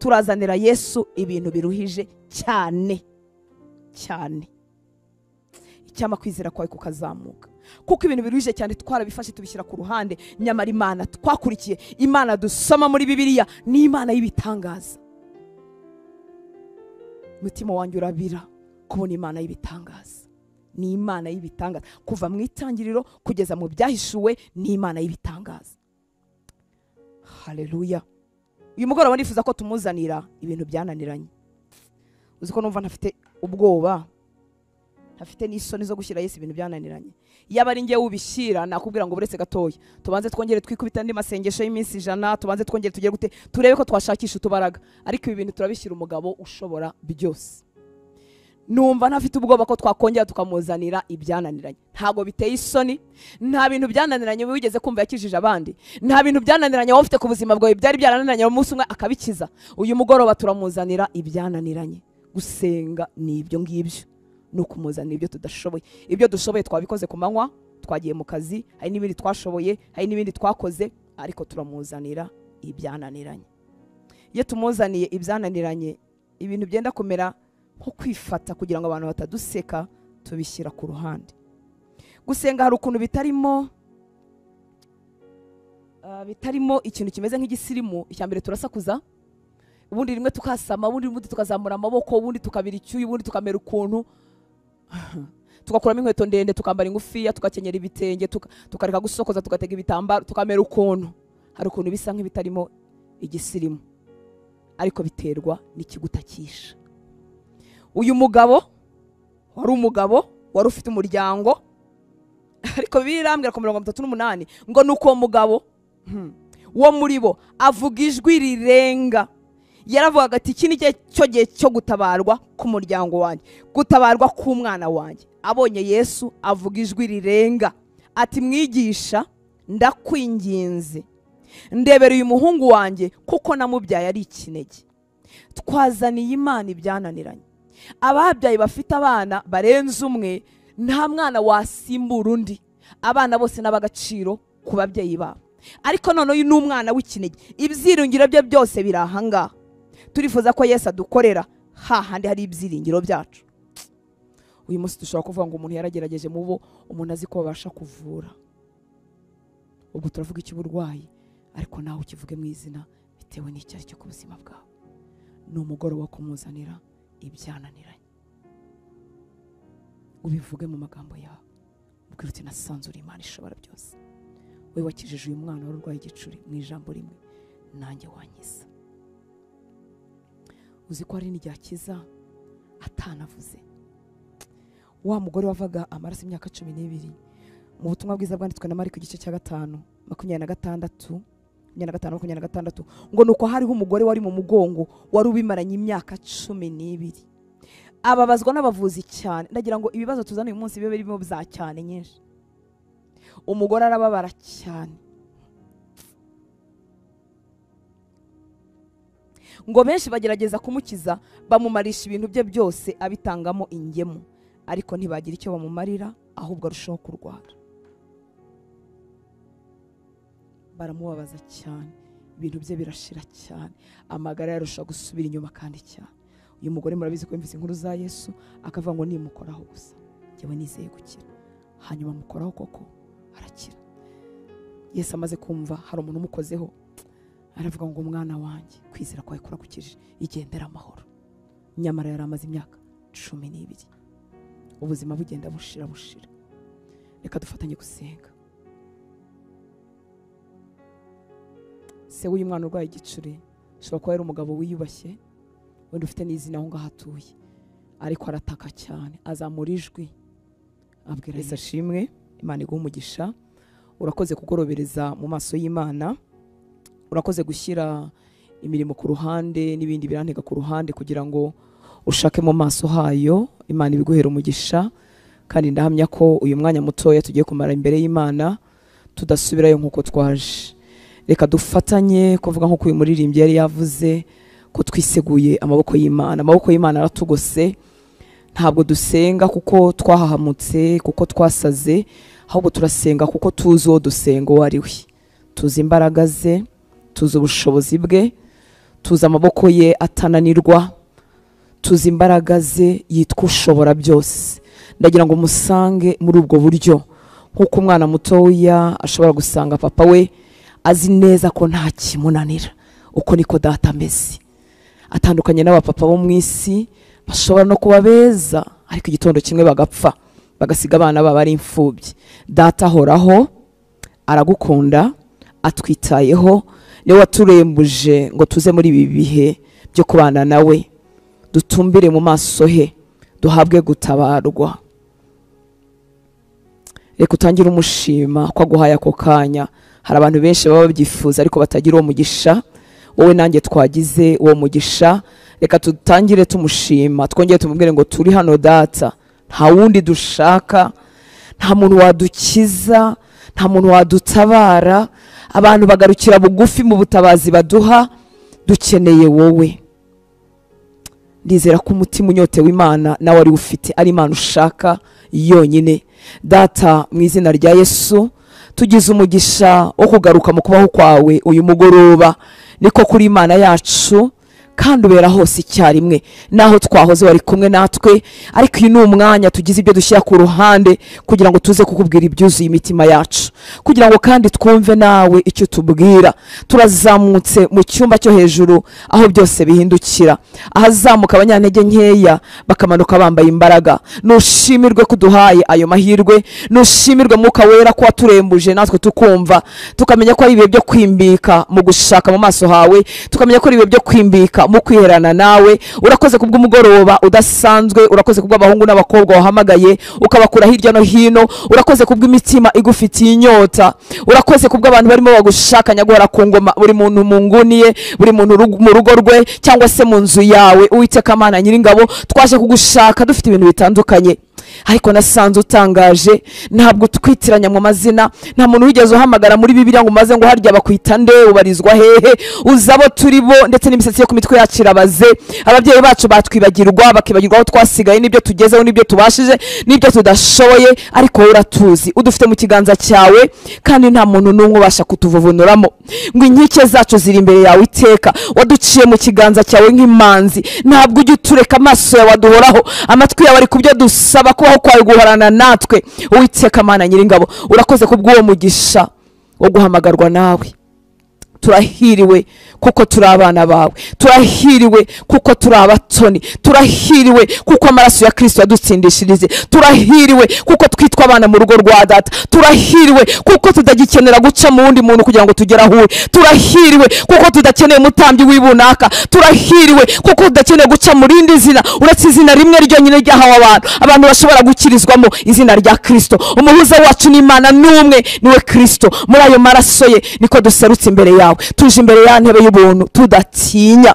Turazanira Yesu ibintu biruhije cyane cyane. Icyama kwizera kwawe kukazamuka, kuko ibintu biruhije cyane twarabifashe tubishyira ku ruhande. Nyamara Imana twakurikiye, Imana dusoma muri Bibiliya, ni Imana y'ibitangaza. Umutima wanjye urabira kubona Imana y'ibitangaza. Ni Imana y'ibitangaza kuva mu itangiriro kugeza mu byahishuwe, ni Imana y'ibitangaza. Haleluya. Uyu mugoroba nifuza ko tumuzanira ibintu byananiranye. Uzi ko numva ntafite ubwoba, ntafite n'isoni zo gushyira Yesu ibintu byananiranye. Yaba ari ngewe ubishyira nakubwira ngo buretse gatoya, tubanze twongere twikubita andi masengesho y'iminsi 100, tubanze twongere tugere gute, turebe ko twashakisha utubaraga. Ariko ibi bintu turabishyira umugabo ushobora byose. Numva ntafite ubwoba ko twakongera tukamuzanira ibyananiranye. Ntago biteye isoni. Nta bintu byananiranye wigeze kumva yakijije abandi. Nta bintu byananiranye wowe ufite ku buzima bwawe byari byarananiranye umunsi umwe akabikiza. Uyu mugoroba turamuzanira ibyananiranye. Gusenga ni ibyo ngibyo, ni ukumuzanira ibyo tudashoboye. Ibyo dushoboye twabikoze ku manywa, twagiye mu kazi, hari n'ibindi twashoboye, hari n'ibindi twakoze, ariko turamuzanira ibyananiranye. Iyo tumuzaniye ibyananiranye, ibintu byenda kumera nko kwifata kugira ngo abantu bataduseka, tubishyira ku ruhande. Gusenga hari ukuntu bitarimo ikintu kimeze nk'igisirimu. Icyambere turasakuza, ubundi rimwe tukasama, ubundi tukazamura amaboko, ubundi tukabira icyuya, ubundi tukamera ukuntu, tugakuramo inkweto ndende, tukambara ingufiya, tugakenyera ibitenge, tukareka gusokoza, tugatega ibitambaro, tukamera ukuntu. Hari ukuntu bisa nk'ibitarimo igisirimu, ariko biterwa n'ikigutakisha. Uyu mugabo wari umugabo wari ufite umuryango, ariko birambwira ku 38 ngo nuko mugabo wo muri bo avuga ijwi rirenga. Yaravugaga ati iki ni cyo gihe cyo gutabarwa k'umuryango wanjye, gutabarwa k'umwana wanjye. Abonye Yesu avuga ijwi rirenga ati mwigisha, ndakwinginze ndebera uyu muhungu wanjye kuko namubyaye ari ikinege. Twazaniye Imana ibyananiranye. Ababyaye bafite abana barenze umwe, nta mwana wasimbura undi. Abana bose n'abagaciro ku babyeyi babo. Ariko none uyu ni umwana w'ikinege, ibyiringiro bye byose biri ahangaha. Turifuza ko Yesu adukorera hahandi hari ibyiringiro byacu. Uyu munsi dushobora kuvuga ngo umuntu yaragerageje mu bo umuntu azi ko babasha kuvura. Ubwo turavuga icy'uburwayi, ariko nawe ukivuge mu izina bitewe n'icyo ari cyo ku buzima bwawe. Ni umugoroba wo kumuzanira ibyananiranye. Ubivuge mu magambo yawe, ubwira uti nasanzura Imana ishobora byose. Wowe wakijije uyu mwana wari urwaye igicuri mu ijambo rimwe, nanjye wankiza. Uzi ko hari n'igihe akiza atanavuze. Wa mugore wavaga amaraso imyaka 12, mu butumwa bwiza bwanditswe na Mariko igice cya 5 26 25 ngo nuko hariho umugore wari mu mugongo wari ubimaranye imyaka 12, ababazwa n'abavuzi cyane. Ndagira ngo ibibazo tuzana uyu munsi bibe birimo bya cyane nyinshi. Umugore arababara cyane, ngo benshi bagerageza kumukiza, bamumarisha ibintu bye byose abitangamo ingemu, ariko ntibagira icyo bamumarira, ahubwo arushaho kurwara. Baramubabaza cyane, ibintu bye birashira cyane, amagara yarusha gusubira inyuma kandi cyane. Uyu mugore murabizi ko yumvise inkuru za Yesu, akavuga ngo nimukoraho gusa njyewe nizeye gukira. Hanyuma mukoraho koko arakira. Yesu amaze kumva hari umuntu umukozeho, aravuga ngo umwana wanjye kwizera kwawe kuragukijije, igendera amahoro. Nyamara yari amaze imyaka 12, ubuzima bugenda bushira bushira. Reka dufatanye gusenga. Se w'uyu mwana urwaye igicuri ashobora kuba yari umugabo wiyubashye, wenda ufite n'izina aho ngaho atuye, ariko arataka cyane, azamura ijwi abwira Yesu ashimwe. Imana iguhe umugisha. Urakoze kugorobereza mu maso y'Imana, urakoze gushyira imirimo ku ruhande n'ibindi birantega ku ruhande kugira ngo ushake mu maso hayo. Imana ibiguhera umugisha, kandi ndahamya ko uyu mwanya mutoya tugiye kumara imbere y'Imana tudasubirayo nk'uko twaje. Reka dufatanye kuvuga nk'uko uyu muririmbyi yari yavuze ko twiseguye amaboko y'Imana. Amaboko y'Imana aratugose. Ntabwo dusenga kuko twahahamutse, kuko twasaze, ahubwo turasenga kuko tuzi uwo dusenga uwo ari we. Tuzi imbaraga ze, tuzi ubushobozi bwe, Tuzi amaboko ye atananirwa, tuzi imbaraga ze, yitwa ushobora byose. Ndagira ngo musange muri ubwo buryo, nk'uko umwana mutoya ashobora gusanga papa we azi neza ko nta kimunanira, uko niko data ameze. Atandukanye n'abapapa bo mu isi bashobora no kuba beza, ariko igitondo kimwe bagapfa bagasiga abana babo ari imfubyi. Data ahoraho, aragukunda, atwitayeho, niwe waturembuje ngo tuze muri ibi bihe byo kubana nawe, dutumbire mu maso he, duhabwe gutabarwa. Reka utangire umushima ko aguhaye ako kanya. Hari abantu benshi baba babyifuza ariko batagira uwo mugisha. Wowe nanjye twagize uwo mugisha, reka tutangire tumushima, twongere tumubwire ngo turi hano data, nta wundi dushaka, nta muntu wadukiza, nta muntu wadutabara. Abantu bagarukira bugufi mu butabazi baduha, dukeneye wowe. Ndizera ko umutima unyotewe Imana nawe ari ufite, ari Imana ushaka yonyine. Data, mu izina rya Yesu, tugize umugisha wo kugaruka mu kubaho kwawe uyu mugoroba. Niko kuri Imana yacu, kandi ubera hose icyarimwe, naho twahoze wari kumwe natwe, ariko uyu ni umwanya tugize ibyo dushyira ku ruhande kugira ngo tuze kukubwira ibyuzuye imitima yacu, kugira ngo kandi twumve nawe icyo tubwira. Turazamutse mu cyumba cyo hejuru aho byose bihindukira, ahazamuka abanyantege nkeya bakamanuka bambaye imbaraga. Nushimirwe kuduhaye ayo mahirwe, nushimirwe Mwuka Wera ko waturembuje natwe tukumva, tukamenya ko ari ibihe byo kwimbika mu gushaka mu maso hawe, tukamenya ko ari ibihe byo kwimbika mu kwiherana nawe. Urakoze kubw'umugoroba udasanzwe, urakoze kubw'abahungu n'abakobwa wahamagaye ukabakura hirya no hino, urakoze kubw'imitima igufitiye inyota, urakoze kubw'abantu barimo bagushakanya guhora ku ngoma, buri muntu mu nguni ye, buri muntu mu rugo rwe cyangwa se mu nzu yawe. Uwiteka Mana Nyiringabo, twaje kugushaka dufite ibintu bitandukanye, ariko nasanze utangaje. Ntabwo utwitiranya mu mazina, nta muntu wigeze uhamagara muri Bibiliya ngo umaze ngo harya bakwita nde, ubarizwa hehe, uzabo turi bo, ndetse n'imisatsi yo ku mitwe yacu irabaze. Ababyeyi bacu batwibagirwa, bakibagirwa aho twasigaye n'ibyo tugezeho n'ibyo tubashije n'ibyo tudashoboye, ariko wowe uratuzi, udufite mu kiganza cyawe, kandi nta muntu n'umwe ubasha kutuvuvunuramo. Ngo inkike zacu ziri imbere yawe iteka, waduciye mu kiganza cyawe nk'imanzi. Ntabwo ujya utureka, amaso yawe aduhoraho, amatwi yawe ari kubyo dusaba, kubaho kwawe guhorana natwe. Uwiteka Mana Nyiringabo, urakoze kubw'uwo mugisha wo guhamagarwa nawe. Turahiriwe kuko turi abana bawe, turahiriwe kuko turi abatoni, turahiriwe kuko amaraso ya Kristo yadutsindishirije, turahiriwe kuko twitwa abana mu rugo rwa data, turahiriwe kuko tudagikenera guca mu wundi muntu kugira ngo tugere aho uri, turahiriwe kuko tudakeneye umutambyi w'ibunaka, turahiriwe kuko tudakeneye guca mu rindi zina uretse izina rimwe ryonyine ryahawe abantu, abantu bashobora gukirizwamo, izina rya Kristo. Umuhuza wacu n'Imana n'umwe, niwe Kristo. Muri ayo maraso ye niko duserutse imbere yawe, tuje imbere ya ntebe y'ubuntu tudatinya,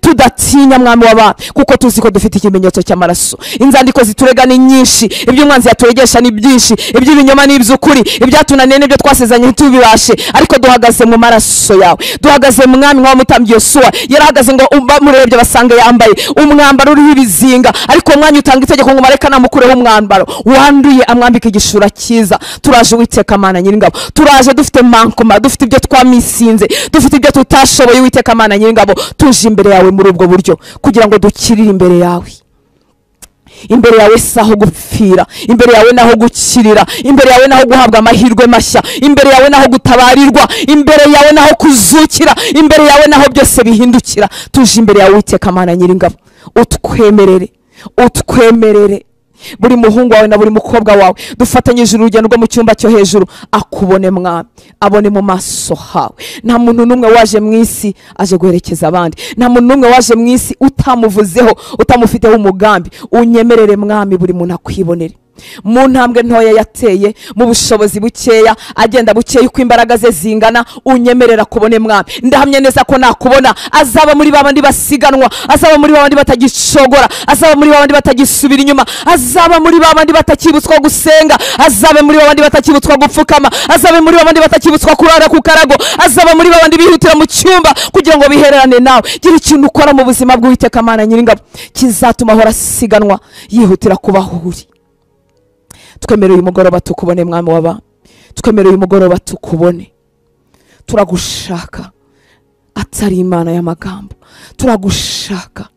tudatinya mwami w'abantu, kuko tuzi ko dufite ikimenyetso cy'amaraso. Inzandiko ziturega ni nyinshi, ibyo umwanzi yaturegesha ni byinshi, iby'ibinyoma n'iby'ukuri, ibyatunaniye n'ibyo twasezanye ntitubibashe, ariko duhagaze mu maraso yawe. Duhagaze mwami nka mutambyi Yosuwa yarahagaze ngo bamurebye basanga yambaye umwambaro uriho ibizinga, ariko umwanya utanga itegeko ngo mareka namukureho umwambaro wanduye, amwambika igishura cyiza. Turaje Uwiteka Mana Nyiringabo, turaje dufite mankoma, dufite ibyo twamisinze, dufite ibyo tutashoboye. Uwiteka Mana Nyiringabo, tuje imbere yawe muri ubwo buryo kugira ngo dukirire imbere yawe. Imbere yawe si aho gupfira, imbere yawe naho gukirira, imbere yawe naho guhabwa amahirwe mashya, imbere yawe naho gutabarirwa, imbere yawe naho kuzukira, imbere yawe naho byose bihindukira. Tuje imbere yawe Uwiteka Mana Nyiringabo, utwemerere, utwemerere buri muhungu wawe na buri mukobwa wawe dufatanyije urugendo rwo mu cyumba cyo hejuru, akubone mwami, abone mu maso hawe. Nta muntu n'umwe waje mu isi aje guherekeza abandi, nta muntu n'umwe waje mu isi utamuvuzeho, utamufiteho umugambi. Unyemerere mwami, buri muntu akwibonere mu ntambwe ntoya yateye, mu bushobozi bukeya, agenda bukeya uko imbaraga ze zingana. Unyemerera kubone mwami. Ndahamya neza ko nakubona azaba muri babandi basiganwa, azaba muri babandi batagishogora, azaba muri babandi batagisubira inyuma, azaba muri babandi batakibutswa gusenga, azaba muri babandi batakibutswa gupfukama, azaba muri babandi batakibutswa kurara ku karago, azaba muri babandi bihutira mu cyumba kugira ngo bihererane nawe. Gira ikintu ukora mu buzima bw'Uwiteka Mana Nyiringabo kizatuma ahora asiganwa yihutira kubahuri. Twemereye umugoroba tukubone mwami w'aba, twemereye umugoroba tukubone. Turagushaka, atari Imana y'amagambo, turagushaka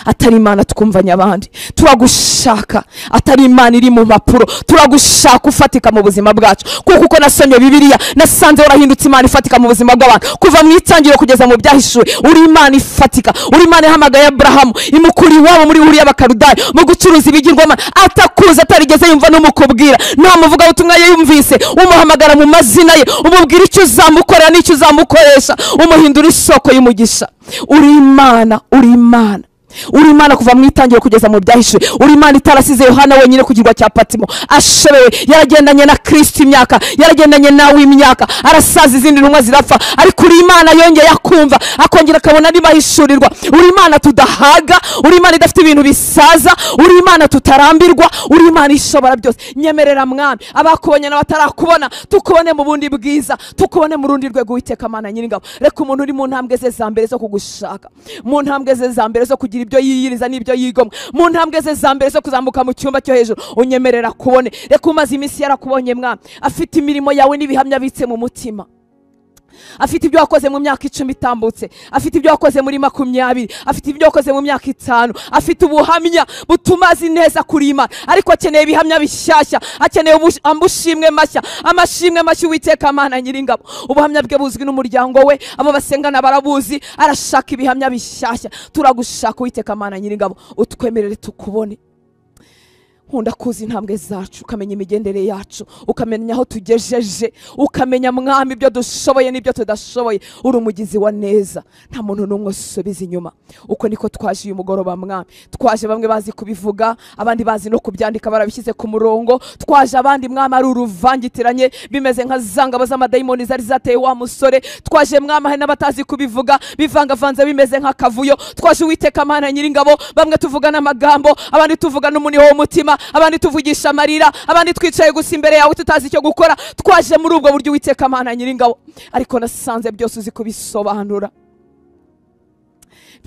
atari Imana twumvanye abandi, turagushaka atari Imana iri mu mpapuro, turagushaka ufatika mu buzima bwacu. Kuko uko nasomye Bibiliya nasanze warahindutse Imana ifatika mu buzima bw'abantu, kuva mu itangiriro kugeza mu byahishuwe. Uri Imana ifatika, uri Imana ihamagaye Aburahamu imukura iwabo muri Uri y'Abakaludaya mu gucuruza ibigirwamana, atakuza atarigeze yumva n'umukubwira, nta muvugabutumwa yumvise, umuhamagara mu mazina ye, umubwira icyo uzamukorera n'icyo uzamukoresha, umuhindura isoko y'umugisha. Uri Imana, uri Imana, uri Imana kuva mu itangiriro kugeza mu byahishuwe. Uri Imana itarasize Yohana wenyine ku kirwa cya Patimo ashobewe, yaragendanye na Kristo imyaka, yaragendanye nawe imyaka, arasaza izindi ntumwa zirapfa, ariko uri Imana yongeye akumva, akongera akabona niba ahishurirwa. Uri Imana tudahaga, uri Imana idafite ibintu bisaza, uri Imana tutarambirwa, uri Imana ishobora byose. Nyemerera Mwami, abakubonye n'abatarakubona tukubone mu bundi bwiza, tukubone mu rundi rwego. Uwiteka Mana Nyiringabo, reka umuntu uri mu ntambwe ze za mbere zo kugushaka, mu ntambwe ze za mbere zo kugira ibyo yiyiriza n'ibyo yigomwa, mu ntambwe ze za mbere zo kuzamuka mu cyumba cyo hejuru, unyemerera kubone. Reka umaze iminsi yarakubonye Mwami, afite imirimo yawe n'ibihamya abitse mu mutima, afite ibyo wakoze mu myaka 10 itambutse, afite ibyo wakoze muri 20, afite ibyo wakoze mu myaka 5, afite ubuhamya butuma azi neza kuri Imana, ariko akeneye ibihamya bishyashya, akeneye amashimwe mashya, amashimwe mashya. Uwiteka Mana Nyiringabo, ubuhamya bwe buzwi n'umuryango we, abo basengana barabuzi, arashaka ibihamya bishyashya. Turagushaka Uwiteka Mana Nyiringabo, utwemerere tukubone. Nkunda kuzi intambwe zacu, ukamenya imigendere yacu, ukamenya aho tugejeje, ukamenya Mwami ibyo dushoboye n'ibyo tudashoboye. Uri umugizi wa neza, nta muntu n'umwe usubiza inyuma. Uko niko twaje uyu mugoroba Mwami, twaje bamwe bazi kubivuga, abandi bazi no kubyandika barabishyize ku murongo, twaje abandi Mwami ari uruvangitiranye bimeze nka zangabo z'amadayimoni zari zateye wa musore, twaje Mwami hari n'abatazi kubivuga bivangavanze bimeze nk'akavuyo. Twaje Uwiteka Mana Nyiringabo, bamwe tuvuga n'amagambo, abandi tuvuga n'umuniho w'umutima, abandi tuvugisha amarira, abandi twicaye gusa imbere yawe tutazi icyo gukora. Twaje muri ubwo buryo Uwiteka Mana Nyiringabo, ariko nasanze byose uzi kubisobanura,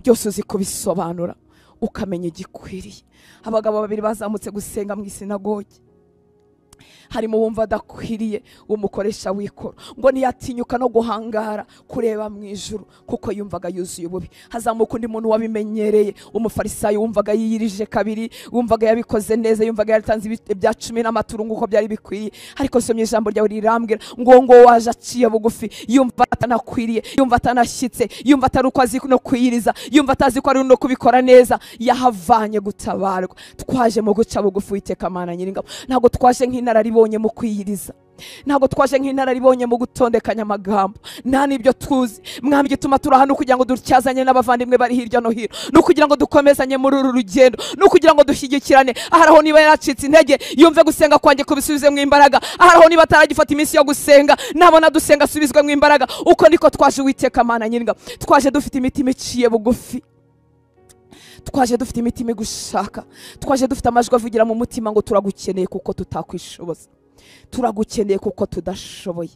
byose uzi kubisobanura, ukamenya igikwiriye. Abagabo babiri bazamutse gusenga mu isinagogi, harimo wumva adakwiriye umukoresha w'ikoro, ngo ntiyatinyuka no guhangara kureba mu ijuru kuko yumvaga yuzuye ububi. Hazamuka undi muntu wabimenyereye, umufarisayo wumvaga yiyirije kabiri, wumvaga yabikoze neza, yumvaga yaratanze ibya 10 n'amaturo nguko byari bikwiriye, ariko somye ijambo ryawe rirambwira ngo waje aciye bugufi, yumva atanakwiriye, yumva atanashyitse, yumva atari uko azi no kwiyiriza, yumva atazi ko ari no kubikora neza, yahavanye gutabarwa. Twaje mu guca bugufi Uwiteka Mana Nyiringabo, ntabwo twaje nk'inararibonye mu kwiyiriza, ntabwo twaje nk'inararibonye mu gutondekanya amagambo, nta n'ibyo tuzi Mwami. Gituma turi hano kugira ngo dutyazanye n'abavandimwe bari hirya no hino, no kugira ngo dukomezanye muri uru rugendo, no kugira ngo dushyigikirane. Aharaho niba yaracitse intege yumve gusenga kwanjye kubisubize mu imbaraga, aharaho niba ataragifata iminsi yo gusenga nabona dusenga asubizwe mu imbaraga. Uko niko twaje Uwiteka Mana Nyiringabo, twaje dufite imitima iciye bugufi, twaje dufite imitima igushaka, twaje dufite amajwi avugira mu mutima ngo turagukeneye kuko tutakwishoboza, turagukeneye kuko tudashoboye,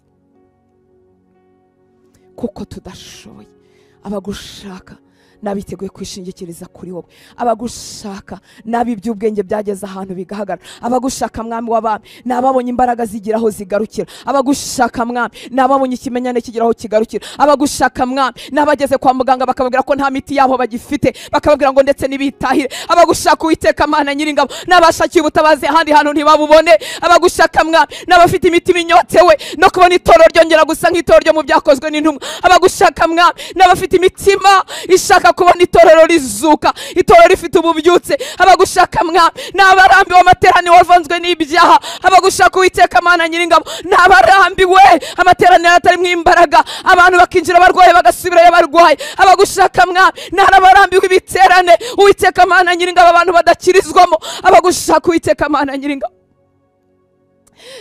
kuko tudashoboye. Abagushaka nabiteguye kwishingikiriza kuri wowe, abagushaka nabi iby'ubwenge byageze ahantu bigahagarara, abagushaka Mwami w'abami nababonye imbaraga zigira aho zigarukira, abagushaka Mwami nababonye ikimenyane kigira aho kigarukira, abagushaka Mwami nabageze kwa muganga bakababwira ko nta miti yabo bagifite, bakababwira ngo ndetse nibitahire. Abagushaka Uwiteka Mana Nyiringabo nabashakiye ubutabazi ahandi hantu ntibabubone, abagushaka Mwami nabafite imitima inyotewe no kubona itorero ryongera gusa nk'itorero ryo mu byakozwe n'intumwa, abagushaka Mwami nabafite imitima ishaka kubona itorero rizuka, itorero rifite ububyutse. Abagushaka Mwami n'abarambiwe amateraniro wavanzwe n'ibyaha, abagushaka Uwiteka Mana Nyiringabo n'abarambiwe amateraniro atari mu imbaraga, abantu bakinjira barwaye bagasubirayo barwaye. Abagushaka Mwami n'abarambiwe ibiterane, Uwiteka Mana Nyiringabo abantu badakirizwamo. Abagushaka Uwiteka Mana Nyiringabo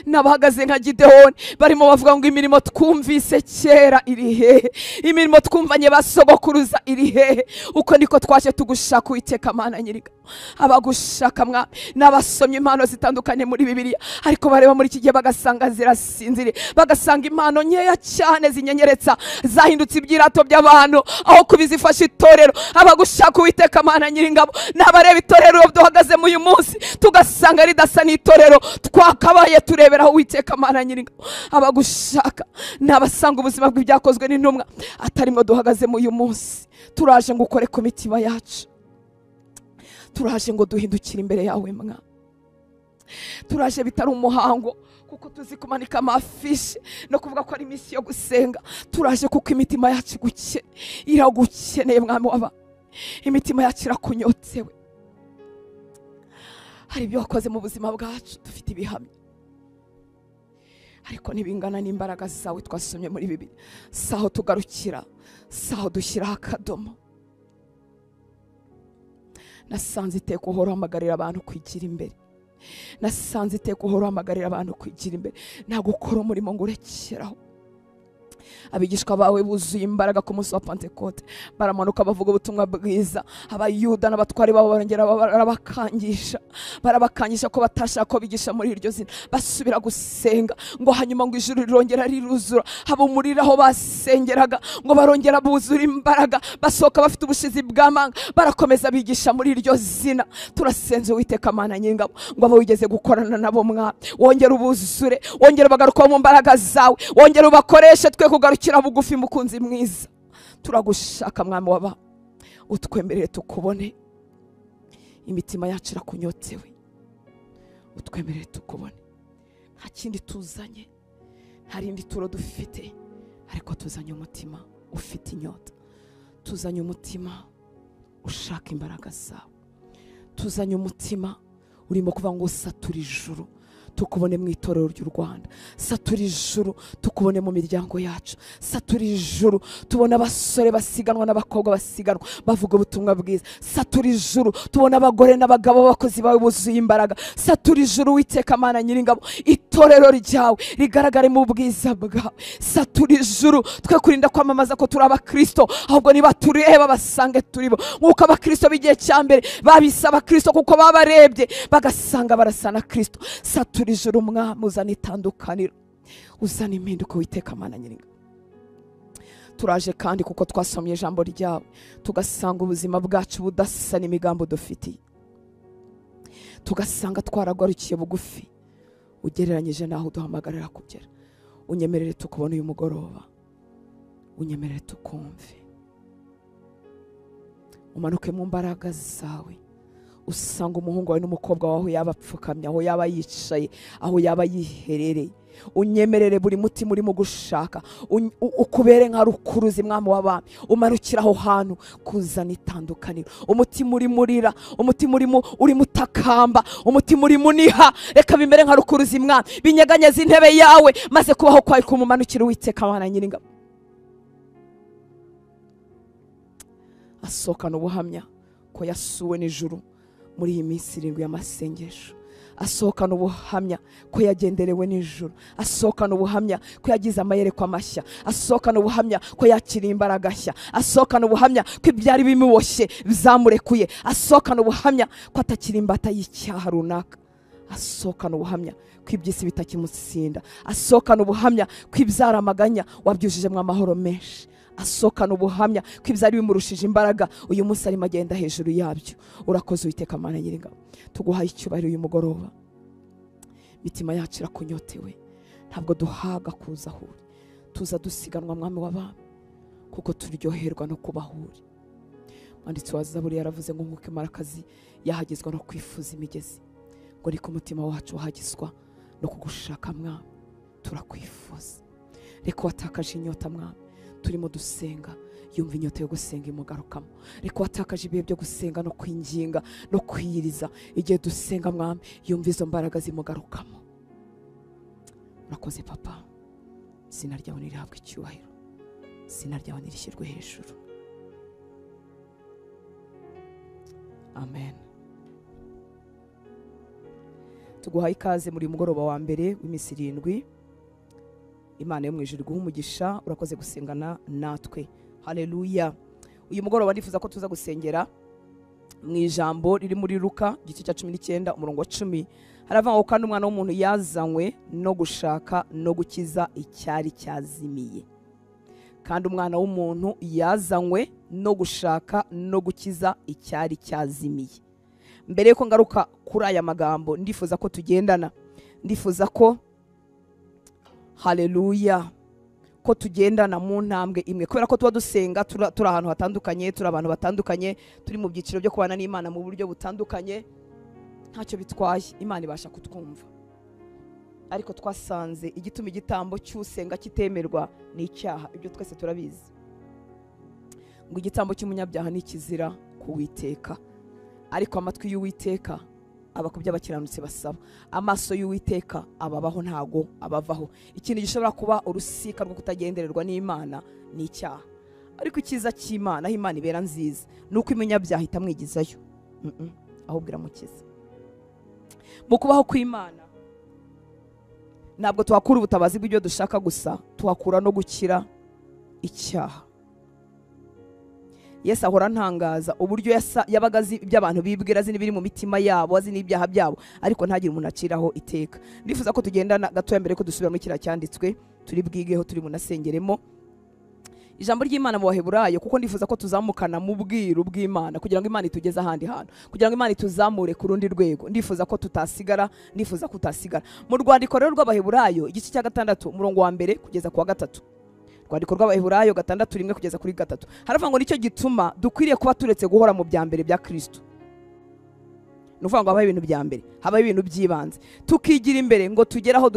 n'abahagaze nka Gidehoni barimo bavuga ngo imirimo twumvise kera iri hehe, imirimo twumvanye basogokuruza iri hehe. Uko niko twaje tugushaka Uwiteka Mana Nyiringabo. Abagushaka Mwami n'abasomye impano zitandukanye muri Bibiliya, ariko bareba muri iki gihe bagasanga zirasinziriye, bagasanga impano nkeya cyane zinyenyeretsa zahindutse ibyirato by'abantu aho kubizifasha itorero. Abagushaka Uwiteka Mana Nyiringabo n'abareba itorero duhagaze mu uyu munsi tugasanga ridasa n'itorero twakabaye tureberaho Uwiteka Mana Nyiringabo. Abagushaka n'abasanga ubuzima bw'ibyakozwe n'intumwa atarimo duhagaze mu uyu munsi, turaje ngo ukore ku mitima yacu, turaje ngo duhindukire imbere yawe mwa, turaje bitari umuhango kuko tuzi kumanika amafishi no kuvuga ko ari iminsi yo gusenga. Turaje kuko imitima yacu iragukeneye mwami waba, imitima yacu irakunyotewe. Hari ibyo wakoze mu buzima bwacu dufite ibihamya, ariko ntibingana n'imbaraga zawe twasomye muri Bibiliya. Saho tugarukira, saho dushyiraho akadomo. Nasanze iteka uhora uhamagarira abantu kwigira imbere, nasanze iteka uhora uhamagarira abantu kwigira imbere, nta gukora umurimo ngo urekeraho. Abigishwa bawe buzuye imbaraga ku munsi wa Pentekote, baramanuka bavuga ubutumwa bwiza. Abayuda n'abatwari babo barongera barabakangisha ko batashaka ko bigisha muri iryo zina. Basubira gusenga ngo hanyuma ngo ijuru rirongera riruzura, haba umuriro aho basengeraga, ngo barongera buzura imbaraga, basohoka bafite ubushizi bw'amanga, barakomeza bigisha muri iryo zina. Turasenze Uwiteka Mana Nyiringabo ngo abo wigeze gukorana nabo mwa wongere ubuzure, wongere bagaruka mu mbaraga zawe, wongere ubakoreshe twe kugarukira bugufi. Mukunzi mwiza, turagushaka mwami waba, utwemerere tukubone. Imitima yacu irakunyotewe, utwemerere tukubone. Nta kindi tuzanye, nta rindi turo dufite, ariko tuzanye umutima ufite inyota, tuzanye umutima ushaka imbaraga zawe, tuzanye umutima urimo kuvuga ngo satura ijuru tukubone mu itorero ry'u Rwanda, satura ijuru tukubone mu miryango yacu, satura ijuru tubone abasore basiganwa n'abakobwa basiganwa bavuga ubutumwa bwiza, satura ijuru tubone abagore n'abagabo b'abakozi bawe buzuye imbaraga, satura ijuru Uwiteka Mana Nyiringabo, itorero ryawe rigaragare mu bwiza bwawe, satura ijuru twe kurinda kwamamaza ko turi abakristo, ahubwo niba tureba basange turibo nk'uko abakristo b'igihe cya mbere babise abakristo kuko babarebye bagasanga barasa na Kristo. Satura ijuru mwami, uzana itandukaniro, uzana impinduka Uwiteka Mana Nyiringabo. Turaje kandi kuko twasomye ijambo ryawe tugasanga ubuzima bwacu budasa n'imigambi dufitiye, tugasanga twaragarukiye bugufi ugereranyije n'aho duhamagarira kugera. Unyemerere tukubone uyu mugoroba, unyemerere tukumve, umanuke mu mbaraga zawe, usanga umuhungu wawe n'umukobwa wawe yaba apfukamye, aho yaba yicaye, aho yaba yiherereye. Unyemerere buri mutima urimo gushaka ukubere nka rukuruzi mwami w'abami, umanukira aho hantu kuzana itandukaniro. Umutima urimo urira, umutima urimo utakamba, umutima urimo uniha, reka bimere nka rukuruzi mwami, binyeganyeze intebe yawe, maze kubaho kwawe kumumanukira Uwiteka Mana Nyiringabo. Asohokana ubuhamya ko yasuwe n'ijuru muri iyi minsi irindwi y'amasengesho, asohokana ubuhamya ko yagenderewe n'ijuru, asohokana ubuhamya ko yagize amayerekwa mashya, asohokana ubuhamya ko yakiriye imbaraga nshya, asohokana ubuhamya ko ibyari bimuboshye bizamurekuye, asohokana ubuhamya ko atakiri imbata y'icyaha runaka, asohokana ubuhamya ko iby'isi bitakimutsinda, asohokana ubuhamya ko ibyaramaganya wabyujijemo amahoro menshi, asohokana ubuhamya ko ibyari bimurushije imbaraga uyu munsi arimo agenda hejuru yabyo. Urakoze Uwiteka Mana Nyiringabo, tuguhaye icyubahiro uyu mugoroba. Imitima yacu irakunyotewe, ntabwo duhaga kuza aho uri, tuza dusiganwa mwami w'abami kuko turyoherwa no kuba aho uri. Umwanditsi wa Zaburi yaravuze ngo nk'uko imarakazi yahagizwa no kwifuza imigezi, ngo ariko umutima wacu wahagizwa no kugushaka mwami. Turakwifuza, reka watakaje inyota mwami, turimo dusenga yumva inyota yo gusenga imugarukamo. Reka watakaje ibihe byo gusenga no kwinginga no kwiyiriza, igihe dusenga mwami yumva izo mbaraga zimugarukamo. Urakoze papa, izina ryawe nirihabwe icyubahiro, izina ryawe nirishyirwe hejuru. Amen. Tuguhaye ikaze muri mugoroba wa mbere w'iminsi irindwi. Imana yo mu ijuru iguhe umugisha, urakoze gusengana natwe. Haleluya. Uyu mugoroba ndifuza ko tuza gusengera mu ijambo riri muri Luka igice cya 19 umurongo wa 10. Haravuga ngo kandi umwana w'umuntu yazanywe no gushaka no gukiza icyari cyazimiye. Kandi umwana w'umuntu yazanywe no gushaka no gukiza icyari cyazimiye. Mbere yuko ngaruka kuri aya magambo ndifuza ko tugendana, Ndifuza ko, haleluya, ko tugendana mu ntambwe imwe, kubera ko tuba dusenga turi ahantu hatandukanye, turi abantu batandukanye, turi mu byiciro byo kubana n'Imana mu buryo butandukanye. Ntacyo bitwaye, Imana ibasha kutwumva. Ariko twasanze igituma igitambo cy'usenga kitemerwa ni icyaha, ibyo twese turabizi. Ngo igitambo cy'umunyabyaha ni ikizira ku Uwiteka, ariko amatwi y'Uwiteka aba ku byo abakiranutsi basaba, amaso y'Uwiteka ababaho ntago abavaho. Ikintu gishobora kuba urusika rwo kutagendererwa n'Imana ni icyaha. Ariko icyiza cy'Imana, aho Imana ibera nziza, ni uko umunyabyaha itamwigizayo, ahubwo iramukiza. Mu kubaho kw'Imana ntabwo tuhakura ubutabazi bw'ibyo dushaka gusa, tuhakura no gukira icyaha. Yesu ahora ntangaza uburyo yabaga azi ibyo abantu bibwira, azi n'ibiri mu mitima yabo, azi n'ibyaha byabo, ariko ntagire umuntu aciraho iteka. Ndifuza ko tugendana gatoya mbere ko dusubira muri kiriya cyanditswe turi bwigeho, turi bunasengeremo ijambo ry'Imana mu Baheburayo, kuko ndifuza ko tuzamukana mu bwiru bw'Imana kugira ngo Imana itugeze ahandi hantu, kugira ngo Imana ituzamure ku rundi rwego. Ndifuza ko tutasigara, ndifuza ko utasigara. Mu rwandiko rero rw'Abaheburayo igice cya 6 umurongo wa 1 kugeza ku wa 3, rwandiko rw'Abaheburayo 6:1 kugeza kuri 3, haravuga ngo nicyo gituma dukwiriye kuba turetse guhora mu bya mbere bya Kristo. Ni ukuvuga ngo habaho ibintu bya mbere, habaho ibintu by'ibanze, tukigira imbere ngo tugere aho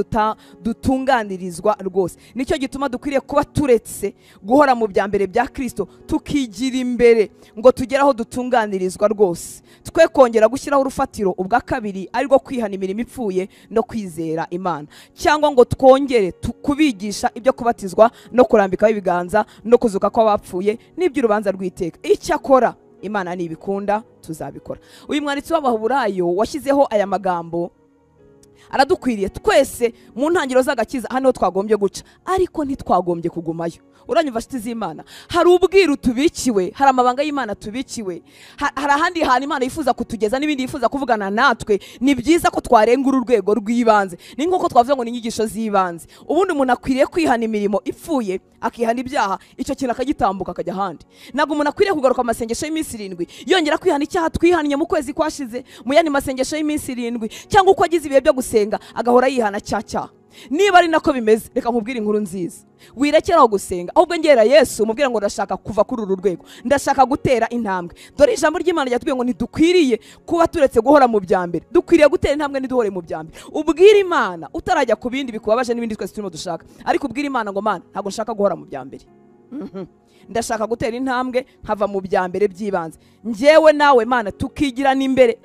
dutunganirizwa rwose. Nicyo gituma dukwiriye kuba turetse guhora mu bya mbere bya Kristo, tukigira imbere ngo tugere aho dutunganirizwa rwose. Twe kongera gushyiraho urufatiro ubwa kabiri, ari rwo kwihana imirimo ipfuye no kwizera Imana, cyangwa ngo twongere kubigisha ibyo kubatizwa no kurambikaho ibiganza no kuzuka kw'abapfuye n'iby'urubanza rw'iteka. Icyakora Imana nibikunda tuzabikora. Uyu mwanditsi w'Abaheburayo washyizeho aya magambo aradukwiriye twese mu ntangiriro z'agakiza, hano twagombye guca, ariko ntitwagombye kugumayo. Uranyumva nshuti z'Imana? Hari ubwiru tubikiwe, hari amabanga y'Imana tubikiwe, hari ahandi hantu Imana yifuza kutugeza n'ibindi yifuza kuvugana natwe. Ni byiza ko twarenga uru rwego rw'ibanze. Ni nk'uko twavuze ngo ni inyigisho z'ibanze. Ubundi umuntu akwiriye kwihana imirimo ipfuye, akihana ibyaha, icyo kintu akagitambuka akajya ahandi. Ntabwo umuntu akwiriye kugaruka amasengesho y'iminsi 7 yongera kwihana icyaha twihannye mu kwezi kwashize mu yandi masengesho y'iminsi 7, cyangwa uko agize ibihe byo gusenga agahora yihana cya. Niba ari nako bimeze, reka nkubwire inkuru nziza. Wirekeraho gusenga, ahubwo ngera Yesu umubwira ngo ndashaka kuva kuri uru rwego, ndashaka gutera intambwe. Dore ijambo ry'Imana ryatubwiye ngo ntidukwiriye kuba turetse guhora mu bya mbere, dukwiriye gutera intambwe ntiduhore mu bya mbere. Ubwire Imana utarajya ku bindi bikubabaje n'ibindi twese turimo dushaka, ariko ubwire Imana ngo Mana, ntabwo nshaka guhora mu bya mbere, ndashaka gutera intambwe nkava mu bya mbere by'ibanze. Njyewe nawe Mana tukigirana imbere,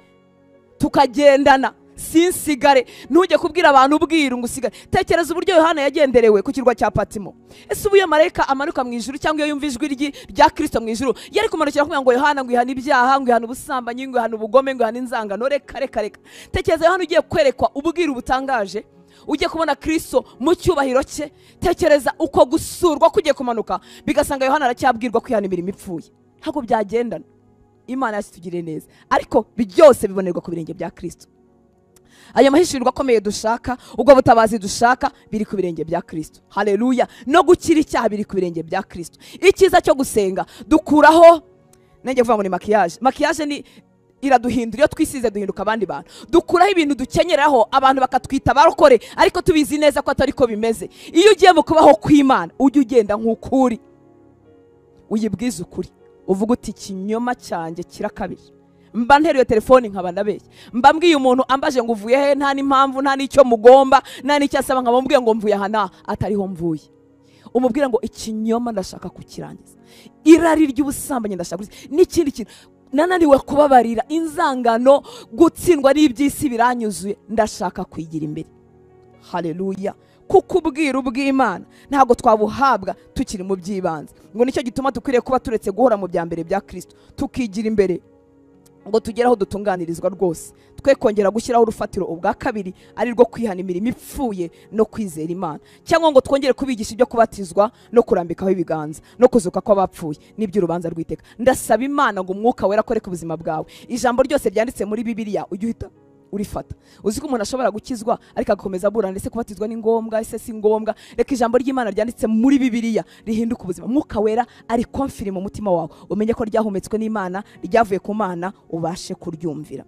tukagendana, sinsigare. Ntujye kubwira abantu ubwiru ngo usigare. Tekereza uburyo Yohana yagenderewe ku kirwa cya Patimo. Ese ubu iyo marayika amanuka mu ijuru, cyangwa iyo yumva ijwi rya Kristo mu ijuru, yari kumanukira kumubwira ngo Yohana ngo ihane ibyaha, ngo ihane ubusambanyi, ngo ihane ubugome, ngo ihane inzangano? Reka reka reka. Tekereza Yohana ugiye kwerekwa ubwiru butangaje, ugiye kubona Kristo mu cyubahiro cye. Tekereza uko gusurwa kugiye kumanuka, bigasanga Yohana aracyabwirwa kwihana imirimo ipfuye. Ntabwo byagendana. Imana yacu itugirire neza, ariko byose bibonerwa ku birenge bya Kristo. Aya mahishurirwa akomeye dushaka, ubwo butabazi dushaka, biri ku birenge bya Kristo. Haleluya. No gukira icyaha biri ku birenge bya Kristo. Icyiza cyo gusenga dukuraho, nanjye kuvuga ngo ni makiyaje. Makiyaje ni iraduhindura, iyo twisize duhinduka abandi bantu. Dukuraho ibintu dukenyeraho abantu bakatwita barokore, ariko tubizi neza ko atari ko bimeze. Iyo ugiye mu kubaho kw'Imana, ujye ugenda nk'ukuri, uyibwize ukuri, uvuga uti ikinyoma cyanjye kirakabije. Mba nteruye telefoni nkaba ndabeshya, mba mbwiye umuntu ambaje ngo uvuye he, nta n'impamvu, nta n'icyo mugomba, nta n'icyo asaba, nkaba mubwiye ngo mvuye aha n'aha atariho mvuye. Umubwira ngo ikinyoma ndashaka kukirangiza, irari ry'ubusambanyi ndashaka kukirangiza, n'ikindi kintu nananiwe kubabarira, inzangano, gutsindwa n'iby'isi biranyuzuye, ndashaka kwigira imbere. Haleluya. Kuko ubwiru bw'Imana ntabwo twabuhabwa tukiri mu by'ibanze. Ngo nicyo gituma dukwiriye kuba turetse guhora mu bya mbere bya Kristo, tukigira imbere ngo tugere aho dutunganirizwa rwose. Twe kongera gushyiraho urufatiro ubwa kabiri, ari rwo kwihana imirimo ipfuye no kwizera Imana, cyangwa ngo twongere kubigisha ibyo kubatizwa no kurambikaho ibiganza no kuzuka kw'abapfuye n'iby'urubanza rw'iteka. Ndasaba Imana ngo Umwuka Wera akore ku buzima bwawe. Ijambo ryose ryanditse muri Bibiliya ujye uhita urifata. Uzi ko umuntu ashobora gukizwa ariko agakomeza aburana, ese kubatizwa ni ngombwa, ese si ngombwa? Reka ijambo ry'Imana ryanditse muri Bibiliya rihinduka ubuzima. Mwuka Wera ari konfirima umutima wawe, umenye ko ryahumetswe n'Imana, ryavuye ku Mana, ubashe kuryumvira.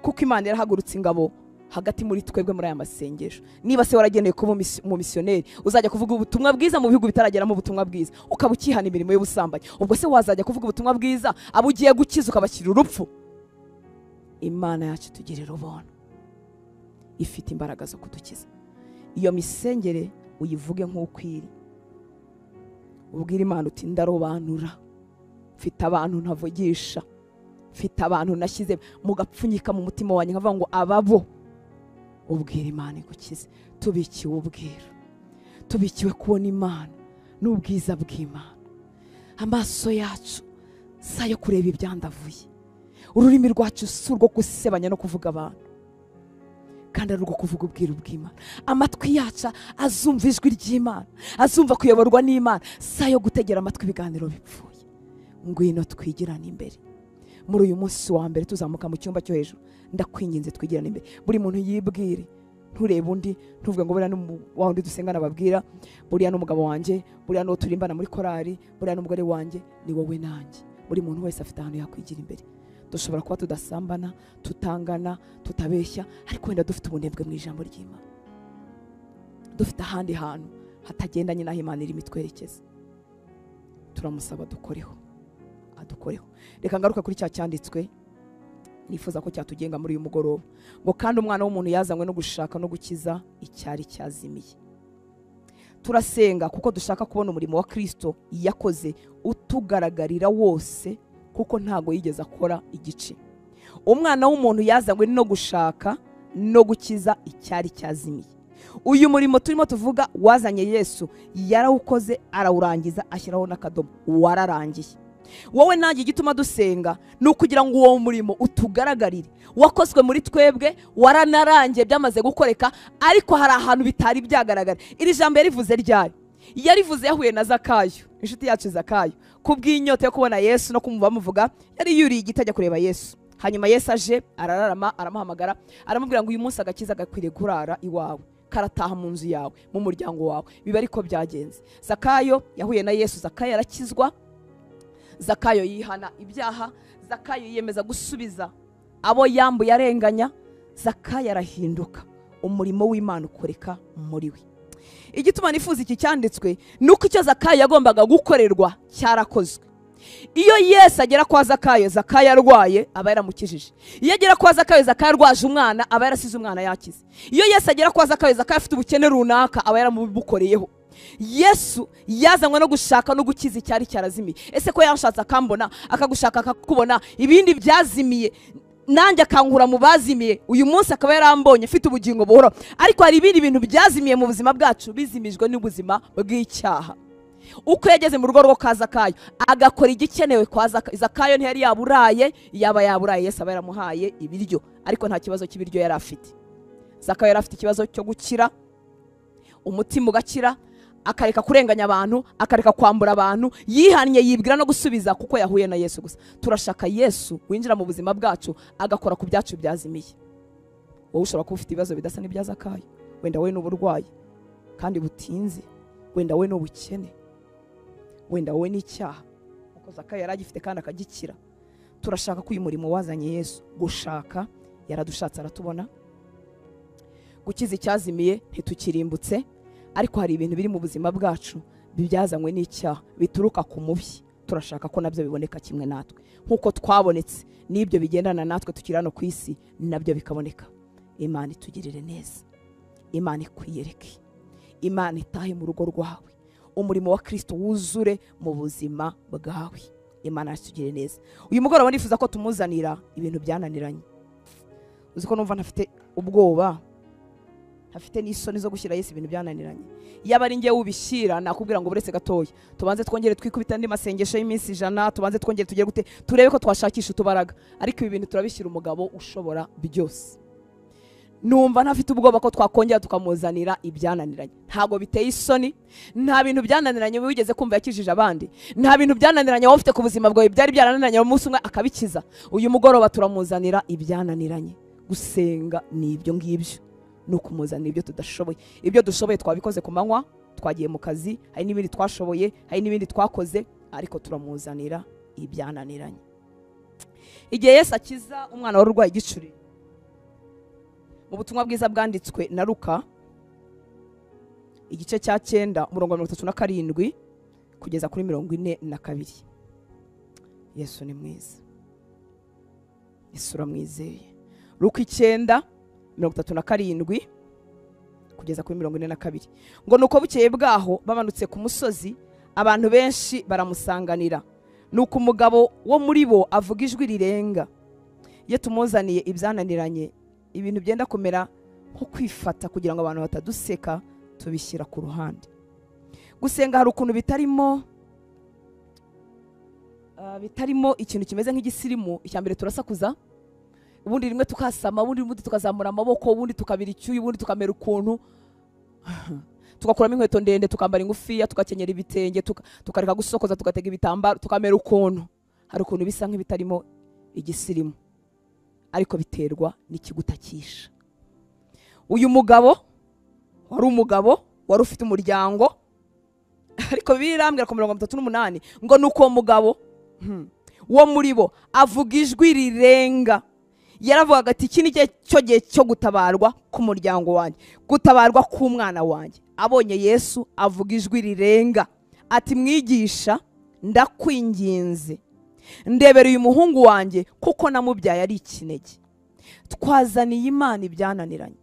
Kuko Imana yarahagurutse ingabo hagati muri twebwe muri aya masengesho. Niba se warageneye kuba umumisiyoneri uzajya kuvuga ubutumwa bwiza mu bihugu bitarageramo ubutumwa bwiza, ukaba ukihana imirimo y'ubusambanyi, ubwo se wazajya kuvuga ubutumwa bwiza abo ugiye gukiza ukabashyira urupfu? Imana yacu itugirira ubuntu, ifite imbaraga zo kudukiza. Iyo misengere uyivuge nk'uko iri, ubwire Imana uti ndarobanura, mfite abantu ntavugisha, mfite abantu nashyize mu gapfunyika mu mutima wanjye nkavuga ngo ababo. Ubwira Imana igukize. Tubikiwe ubwira, tubikiwe kubona Imana n'ubwiza bw'Imana. Amaso yacu si ayo kureba ibyandavuye, ururimi rwacu si urwo gusebanya no kuvuga abantu, kandi ari urwo kuvuga ubwiru bw'Imana. Amatwi yacu azumva ijwi ry'Imana, azumva kuyoborwa n'Imana, si ayo gutegera amatwi ibiganiro bipfuye. Ngwino twigirane imbere muri uyu munsi wa mbere tuzamuka mu cyumba cyo hejuru. Ndakwinginze twigirane imbere, buri muntu yibwire, nturebe undi, ntuvuge ngo buriya wa wundi dusengana babwira, buriya n'umugabo wanjye, buriya n'uwo turimbana muri korari, buriya n'umugore wanjye. Ni wowe nanjye. Buri muntu wese afite ahantu yakwigira imbere. Dushobora kuba tudasambana, tutangana, tutabeshya, ariko wenda dufite ubunebwe mu ijambo ry'Imana, dufite ahandi hantu hatagendanye n'aho Imana irimo itwerekeza. Turamusaba dukoreho, adukoreho. Reka ngaruka kuri cya cyanditswe nifuza ko cyatugenga muri uyu mugoroba, ngo kandi umwana w'umuntu yazanywe no gushaka no gukiza icyari cyazimiye. Turasenga kuko dushaka kubona umurimo wa Kristo yakoze utugaragarira wose, kuko ntago yigeze akora igice. Umwana w'umuntu yazanywe no gushaka no gukiza icyari cyazimiye. Uyu murimo turimo tuvuga wazanye Yesu, yarawukoze arawurangiza, ashyiraho n'akadomo, wararangiye. Wowe nanjye igituma dusenga ni ukugira ngo uwo murimo utugaragarire. Wakozwe muri twebwe, waranarangiye, byamaze gukoreka, ariko hari ahantu bitari byagaragara. Iri jambo yarivuze ryari? Yarivuze yahuye na Zakayo, inshuti yacu Zakayo, kubw'inyota yo kubona Yesu no kumva bamuvuga, yari yuriye igiti ajya kureba Yesu. Hanyuma Yesu aje arararama, aramuhamagara, aramubwira ngo uyu munsi agakiza gakwiriye kurara iwawe, karataha mu nzu yawe, mu muryango wawe. Biba ariko byagenze. Zakayo yahuye na Yesu, Zakayo arakizwa, Zakayo yihana ibyaha, Zakayo yiyemeza gusubiza abo yambuye arenganya, Zakayo arahinduka, umurimo w'Imana ukoreka muri we. Igituma nifuza iki cyanditswe nuko icyo Zakayo yagombaga gukorerwa cyarakozwe. Iyo Yesu agera kwa Zakayo, Zakayo arwaye aba yaramukijije. Iyo agera kwa Zakayo, Zakayo arwaje umwana aba yarasize umwana yakize. Iyo Yesu agera kwa Zakayo, Zakayo afite ubukene runaka aba yaramubukoreyeho. Yesu yazanywe no gushaka no gukiza icyari cyarazimiye. Ese ko yanshatse akambona, akagushaka akakubona, ibindi byazimiye nanjye akankura mu bazimiye, uyu munsi akaba yarambonye mfite ubugingo buhoraho. Ariko hari ibindi bintu byazimiye mu buzima bwacu, bizimijwe n'ubuzima bw'icyaha. Uko yageze mu rugo rwo kwa Zakayo agakora igikenewe kwa Zakayo, Zakayo ntiyari yaburaye, yaba yaburaye Yesu aba yaramuhaye ibiryo, ariko nta kibazo cy'ibiryo yari afite. Zakayo yari afite ikibazo cyo gukira, umutima ugakira, akareka kurenganya abantu, akareka kwambura abantu, yihannye yibwira no gusubiza kuko yahuye na Yesu gusa. Turashaka Yesu winjira mu buzima bwacu agakora ku byacu byazimiye. Wowe ushobora kuba ufite ibibazo bidasa n'ibya Zakayo, wenda wowe n'uburwayi kandi butinze, wenda wowe n'ubukene, wenda wowe n'icyaha kuko Zakayo yari agifite kandi akagikira. Turashaka ko uyu murimo wazanye Yesu gushaka, yaradushatse aratubona, gukiza icyazimiye ntitukirimbutse, ariko hari ibintu biri mu buzima bwacu bibyazanywe n'icyaha bituruka ku mubi. Turashaka ko nabyo biboneka kimwe natwe, nkuko twabonetse n'ibyo bigendana natwe tukiri hano ku isi nabyo bikaboneka. Imana itugirire neza, Imana ikwiyereke, Imana itahe mu rugo rwawe, umurimo wa Kristo wuzure mu buzima bwawe. Imana itugirire neza. Uyu mugoroba nifuza ko tumuzanira ibintu byananiranye. Uzi ko numva ntafite ubwoba, ntafite n'isoni zo gushyira Yesu ibintu byananiranye. Yaba ari ngiye ubishyira nakubwira ngo buretse gatoya, tubanze twongere twikubita andi masengesho y'iminsi 100, tubanze twongere tugere gute, turebe ko twashakisha utubaraga. Ariko ibi bintu turabishyira umugabo ushobora byose. Numva ntafite ubwoba ko twakongera tukamuzanira ibyananiranye. Ntago biteye isoni, nta bintu byananiranye wigeze kumva yakijije abandi, nta bintu byananiranye wowe ufite ku buzima bwawe byari byarananiranye umunsi umwe akabikiza. Uyu mugoroba turamuzanira ibyananiranye. Gusenga ni ibyo ngibyo, ni ukumuzanira ibyo tudashoboye. Ibyo dushoboye twabikoze ku manywa, twagiye mu kazi, hari n'ibindi twashoboye, hari n'ibindi twakoze, ariko turamuzanira ibyananiranye. Igihe Yesu akiza umwana wari urwaye igicuri, Mu butumwa bwiza bwanditswe na Luka igice cya 9 umurongo wa 37 kugeza kuri 42. Yesu ni mwiza, Yesu uramwizeye. Luka 9 37 kugeza kuri 42. Ngo nuko bukeye bwaho bamanutse ku musozi, abantu benshi baramusanganira. Nuko umugabo wo muri bo avuga ijwi rirenga, iyo tumuzaniye ibyananiranye, ibintu byenda kumera nko kwifata kugira ngo abantu bataduseka, tubishyira ku ruhande. Gusenga hari ukuntu bitarimo ikintu kimeze nk'igisirimu. Icya mbere turasakuza, ubundi rimwe tukasama, ubundi tukazamura amaboko, ubundi tukabira icyuya, ubundi tukamera ukuntu, tugakuramo inkweto ndende, tukambara ingufiya, tugakenyera ibitenge, tukareka gusokoza, tugatega ibitambaro, tukamera ukuntu. Hari ukuntu bisa nk'ibitarimo igisirimu, ariko biterwa n'ikigutakisha. Uyu mugabo wari umugabo wari ufite umuryango, ariko birambwira ku 38 ngo nuko uwo mugabo wo muri bo avuga ijwi rirenga, yaravugaga ati iki ni cyo gihe cyo gutabarwa k'umuryango wanjye, gutabarwa k'umwana wanjye. Abonye Yesu avuga ijwi rirenga ati mwigisha, ndakwinginze ndebera uyu muhungu wanjye kuko namubyaye ari ikinege. Twazaniye Imana ibyananiranye.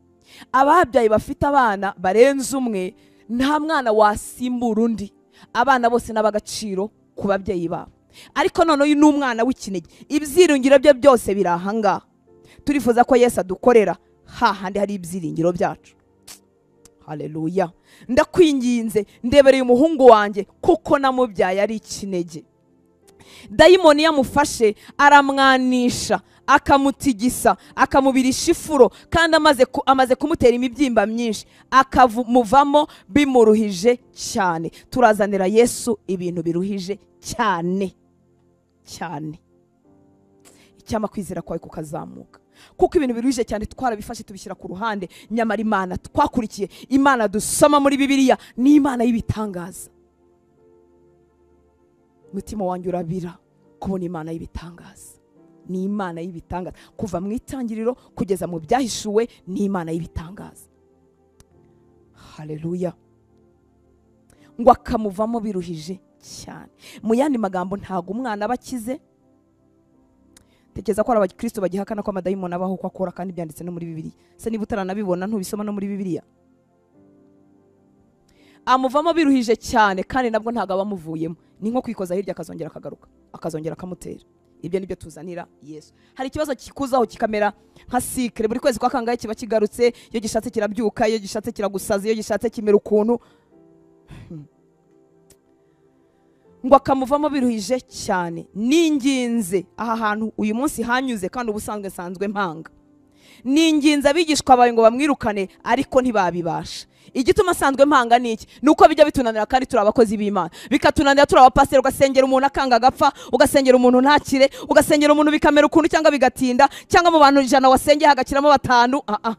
Ababyaye bafite abana barenze umwe, nta mwana wasimbura undi, abana bose n'abagaciro ku babyeyi babo. Ariko none uyu ni umwana w'ikinege, ibyiringiro bye byose biri ahangaha. Turifuza ko Yesu adukorera hahandi hari ibyiringiro byacu. Haleluya. Ndakwinginze ndebereye umuhungu wanjye kuko namubyaye ari ikinege. Dayimoni yamufashe aramwanisha, akamutigisa, akamubirisha ifuro, kandi amaze kumutera imibyimba myinshi, akamuvamo bimuruhije cyane. Turazanira Yesu ibintu biruhije cyane cyane. Icyama kwizera kwawe kukazamuka, kuko ibintu biruhije cyane twarabifashe tubishyira ku ruhande. Nyamara Imana twakurikiye, Imana dusoma muri Bibiliya, ni Imana y'ibitangaza. Umutima wanjye urabira kubona Imana y'ibitangaza. Ni Imana y'ibitangaza kuva mu itangiriro kugeza mu byahishuwe, ni Imana y'ibitangaza. Haleluya. Ngo akamuvamo biruhije cyane. Mu yandi magambo, ntago umwana abakize. Tekereza ko abakristo bagihakana ko amadayimoni abaho, ko akora, kandi byanditse no muri Bibiliya. Se niba utaranabibona ntubisoma no muri Bibiliya. Amuvamo biruhije cyane, kandi nabwo ntago abamuvuyemo. Ni nko kwikoza hirya akazongera akagaruka, akazongera akamutera. Ibyo nibyo tuzanira Yesu. Hari ikibazo kikuzaho kikamera nka sikre, buri kwezi kwa kangahe kiba kigarutse, iyo gishatse kirabyuka, iyo gishatse kiragusaza, iyo gishatse kimera ukuntu. Ngo akamuvamo biruhije cyane. Ninginze aha hantu uyu munsi hanyuze, kandi ubusanzwe nsanzwe mpanga. Ninginze abigishwa bawe ngo bamwirukane, ariko ntibabibasha. Igituma asanzwe mpanga niki? Nuko bijya bitunanira kandi turi abakozi b'Imana. Bikatunanira turi abapasiteri, ugasengera umuntu akanga agapfa, ugasengera umuntu ntakire, ugasengera umuntu bikamera ukuntu cyangwa bigatinda, cyangwa mu bantu 100 wasengeye hagakiramo 5.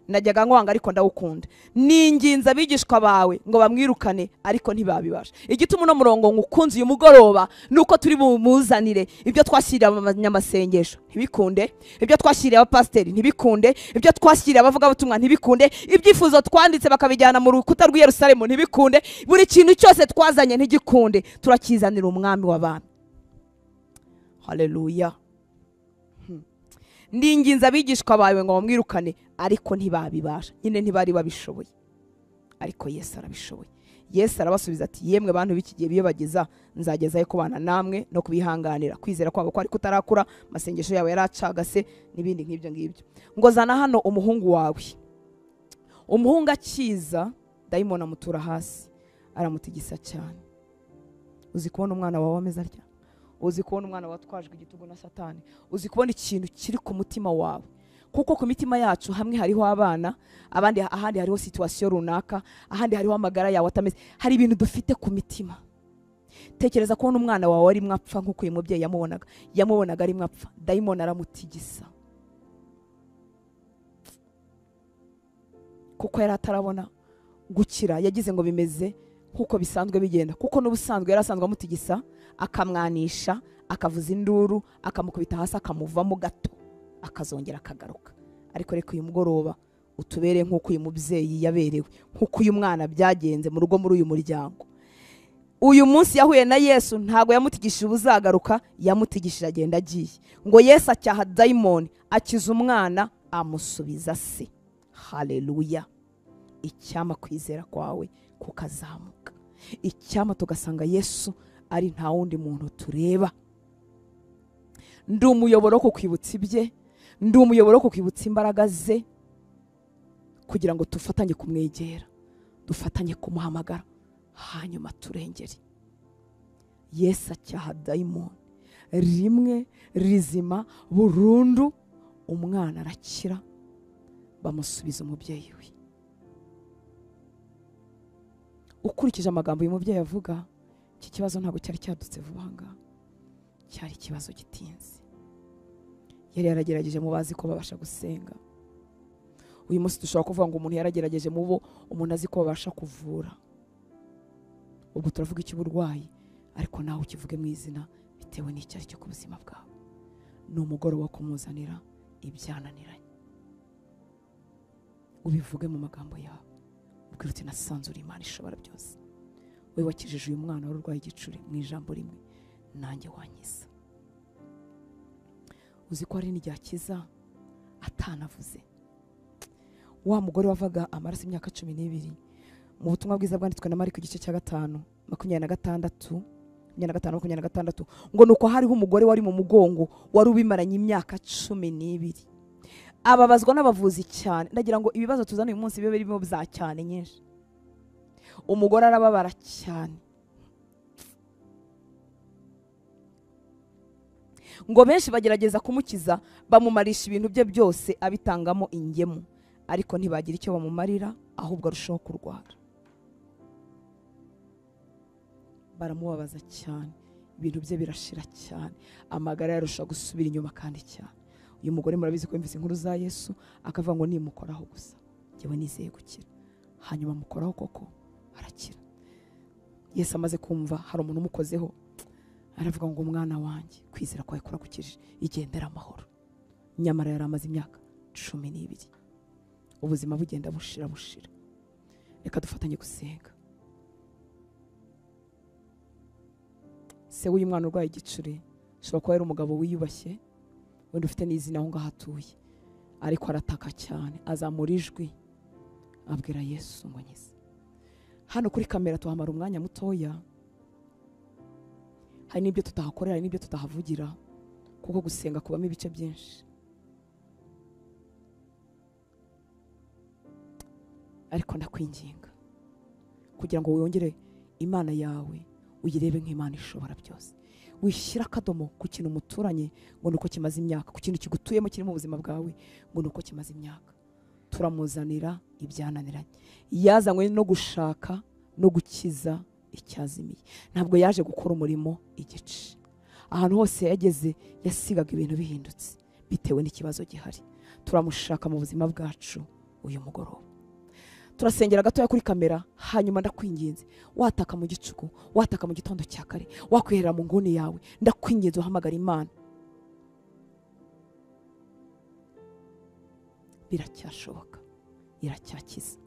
Najyaga nkwanga ariko ndawukunda. Ninginze abigishwa bawe ngo bamwirukane, ariko ntibabibasha. Igituma uno murongo ngukunze uyu mugoroba nuko turi bumuzanire ibyo twashyiriye abanyamasengesho ntibikunde, ibyo twashyiriye abapasiteri ntibikunde, ibyo twashyiriye abavugabutumwa ntibikunde, ibyifuzo twanditse bakabijyana mu rukuta rw'i Yerusalemu ntibikunde, buri kintu cyose twazanye ntigikunde, turakizanira umwami w'abami. Haleluya. Ndinginze abigishwa bawe ngo bamwirukane, ariko ntibabibasha. Nyine ntibari babishoboye, ariko Yesu arabishoboye. Yesu arabasubiza ati yemwe bantu b'iki gihe biyobageza, nzagezayo kubana namwe no kubihanganira. Kwizera kwabo kwari kutarakura, amasengesho yabo yaracagase n'ibindi nk'ibyo ngibyo. Ngo zana hano umuhungu wawe. Umuhungu akiza, dayimoni amutura hasi, aramutigisa cyane. Uzi kubona umwana wawe ameze atya? Uzi kubona umwana watwajwe igitugu na Satani? Uzi kubona ikintu kiri ku mutima wawe? Kuko ku mitima yacu hamwe hariho abana, abandi ahandi hariho situation runaka, ahandi hariho amagara yawe atameze. Hari ibintu dufite ku mitima. Tekereza kubona umwana wawe ari mwapfa nkuko uyu mubyeyi yamubonaga. Yamubonaga ari mwapfa, dayimoni aramutigisa. Kuko yari atarabona gukira, yagize ngo bimeze nkuko bisanzwe bigenda. Kuko n'ubusanzwe yari asanzwe amutigisa, akamwanisha, akavuza induru, akamukubita hasi, akamuvamo gato, akazongera akagaruka. Ariko reka uyu mugoroba utubere nk'uko uyu mubyeyi yaberewe, nk'uko uyu mwana byagenze mu rugo muri uyu muryango. Uyu munsi yahuye na Yesu, ntago yamutigishije ubuzagaruka, yamutigishije agenda agiye. Ngo Yesu acyaha dayimoni, akiza umwana, amusubiza se. Haleluya. Icyama kwizera kwawe kukazamuka, icyama tugasanga Yesu ari nta wundi muntu tureba. Ndi umuyoboro wo kukwibutsa ibye, ndi umuyoboro wo kukwibutsa imbaraga ze, kugira ngo dufatanye kumwegera, dufatanye kumuhamagara, hanyuma turengere. Yesu acyaha dayimoni rimwe rizima burundu, umwana arakira, bamusubiza umubyeyi we. Ukurikije amagambo uyu mubyeyi avuga, iki kibazo ntabwo cyari cyadutse vuba ngaha, cyari ikibazo gitinze. Yari yaragerageje mu bazi ko babasha gusenga. Uyu munsi dushobora kuvuga ngo umuntu yaragerageje mu bo umuntu azi ko babasha kuvura. Ubwo turavuga icy'uburwayi, ariko nawe ukivuge mu izina bitewe n'icyo ari cyo ku buzima bwawe. Ni umugoroba wo kumuzanira ibyananiranye. Ubivuge mu magambo yawe, ubwira uti nasanze uri Imana ishobora byose, wowe wakijije uyu mwana wari urwaye igicuri mu ijambo rimwe, nanjye wankiza. Uzi ko hari n'igihe akiza atanavuze. Wa mugore wavaga amaraso imyaka 12, mu butumwa bwiza bwanditswe na Mariko igice cya 5 26 25 26, ngo nuko hariho umugore wari mu mugongo wari ubimaranye imyaka 12, ababazwa n'abavuzi cyane. Ndagira ngo ibibazo tuzana uyu munsi bibe birimo bya cyane nyinshi. Umugore arababara cyane, ngo benshi bagerageza kumukiza, bamumarisha ibintu bye byose abitangamo ingemu, ariko ntibagira icyo bamumarira, ahubwo arushaho kurwara. Baramubabaza cyane, ibintu bye birashira cyane, amagara yarusha gusubira inyuma kandi cyane. Uyu mugore murabizi ko yumvise inkuru za Yesu, akavuga ngo nimukoraho gusa njyewe nizeye gukira. Hanyuma mukoraho koko arakira. Yesu amaze kumva hari umuntu umukozeho, aravuga ngo umwana wanjye kwizera kwawe kuragukijije, igendera amahoro. Nyamara yari amaze imyaka 12, ubuzima bugenda bushira bushira. Reka dufatanye gusenga. Se w'uyu mwana urwaye igicuri ashobora kuba yari umugabo wiyubashye, wenda ufite n'izina aho ngaho atuye, ariko arataka cyane, azamura ijwi abwira Yesu ngo nkize. Hano kuri kamera tuhamara umwanya mutoya, hari n'ibyo tutahakorera, hari n'ibyo tutahavugira, kuko gusenga kubamo ibice byinshi. Ariko ndakwinginga kugira ngo wongere Imana yawe uyirebe nk'Imana ishobora byose. Wishyira akadomo ku kintu umuturanye ngo nuko kimaze imyaka, ku kintu kigutuyemo kiri mu buzima bwawe ngo nuko kimaze imyaka. Turamuzanira ibyananiranye. Yazanywe no gushaka no gukiza icyazimiye. Ntabwo yaje gukora umurimo igice. Ahantu hose yageze yasigaga ibintu bihindutse bitewe n'ikibazo gihari. Turamushaka mu buzima bwacu uyu mugoroba. Turasengera gatoya kuri kamera, hanyuma ndakwinginze, wataka mu gicuku, wataka mu gitondo cya kare, wakwiherera mu nguni yawe, ndakwinginze uhamagara Imana. Biracyashoboka, iracyakiza,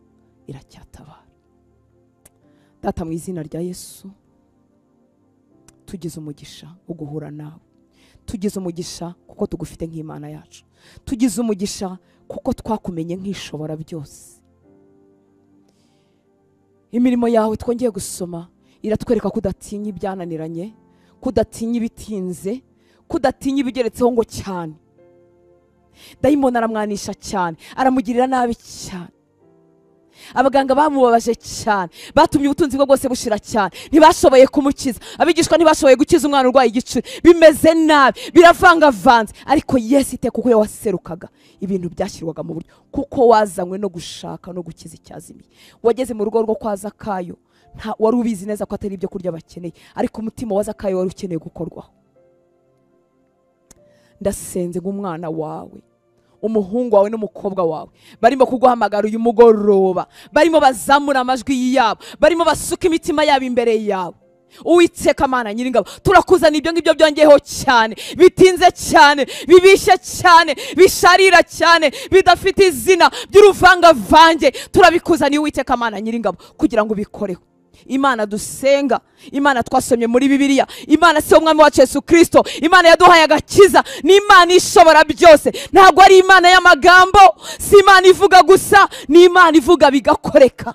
iracyatabara. Data, mu izina rya Yesu, tugize umugisha wo guhura nawe, tugize umugisha kuko tugufite nk'Imana yacu, tugize umugisha kuko twakumenye nk'ishobora byose. Imirimo yawe twongeye gusoma iratwereka ko udatinya ibyananiranye, ko udatinya ibitinze, ko udatinya ibigeretseho ngo cyane. Dayimoni aramwanisha cyane, aramugirira nabi cyane. Abaganga bamubabaje cyane, batumye ubutunzi bwe bwose bushira cyane, ntibashoboye kumukiza. Abigishwa ntibashoboye gukiza umwana urwaye igicuri, bimeze nabi, biravangavanze. Ariko Yesu iteka kuko waserukaga, ibintu byashyirwaga mu buryo, kuko wazanywe no gushaka no gukiza icyazimiye. Wageze mu rugo rwo kwa Zakayo, nta wari ubizi neza ko atari ibyo kurya bakeneye, ariko umutima wa Zakayo wari ukeneye gukorwaho. Ndasenze nk'umwana wawe, umuhungu wawe n'umukobwa wawe barimo kuguhamagara uyu mugoroba, barimo bazamura amajwi yabo, barimo basuka imitima yabo imbere yawe. Uwiteka Mana Nyiringabo, turakuzana ibyo ngibyo byongeyeho cyane, bitinze cyane, bibishye cyane, bisharira cyane, bidafite izina, by'uruvangavange, turabikuzaniye Uwiteka Mana Nyiringabo kugira ngo ubikoreho. Imana dusenga, Imana twasomye muri Bibiliya, Imana si umwami wacu Yesu Kristo, Imana yaduhaye agakiza, ni Imana ishobora byose. Ntabwo ari Imana y'amagambo, si Imana ivuga gusa, ni Imana ivuga bigakoreka.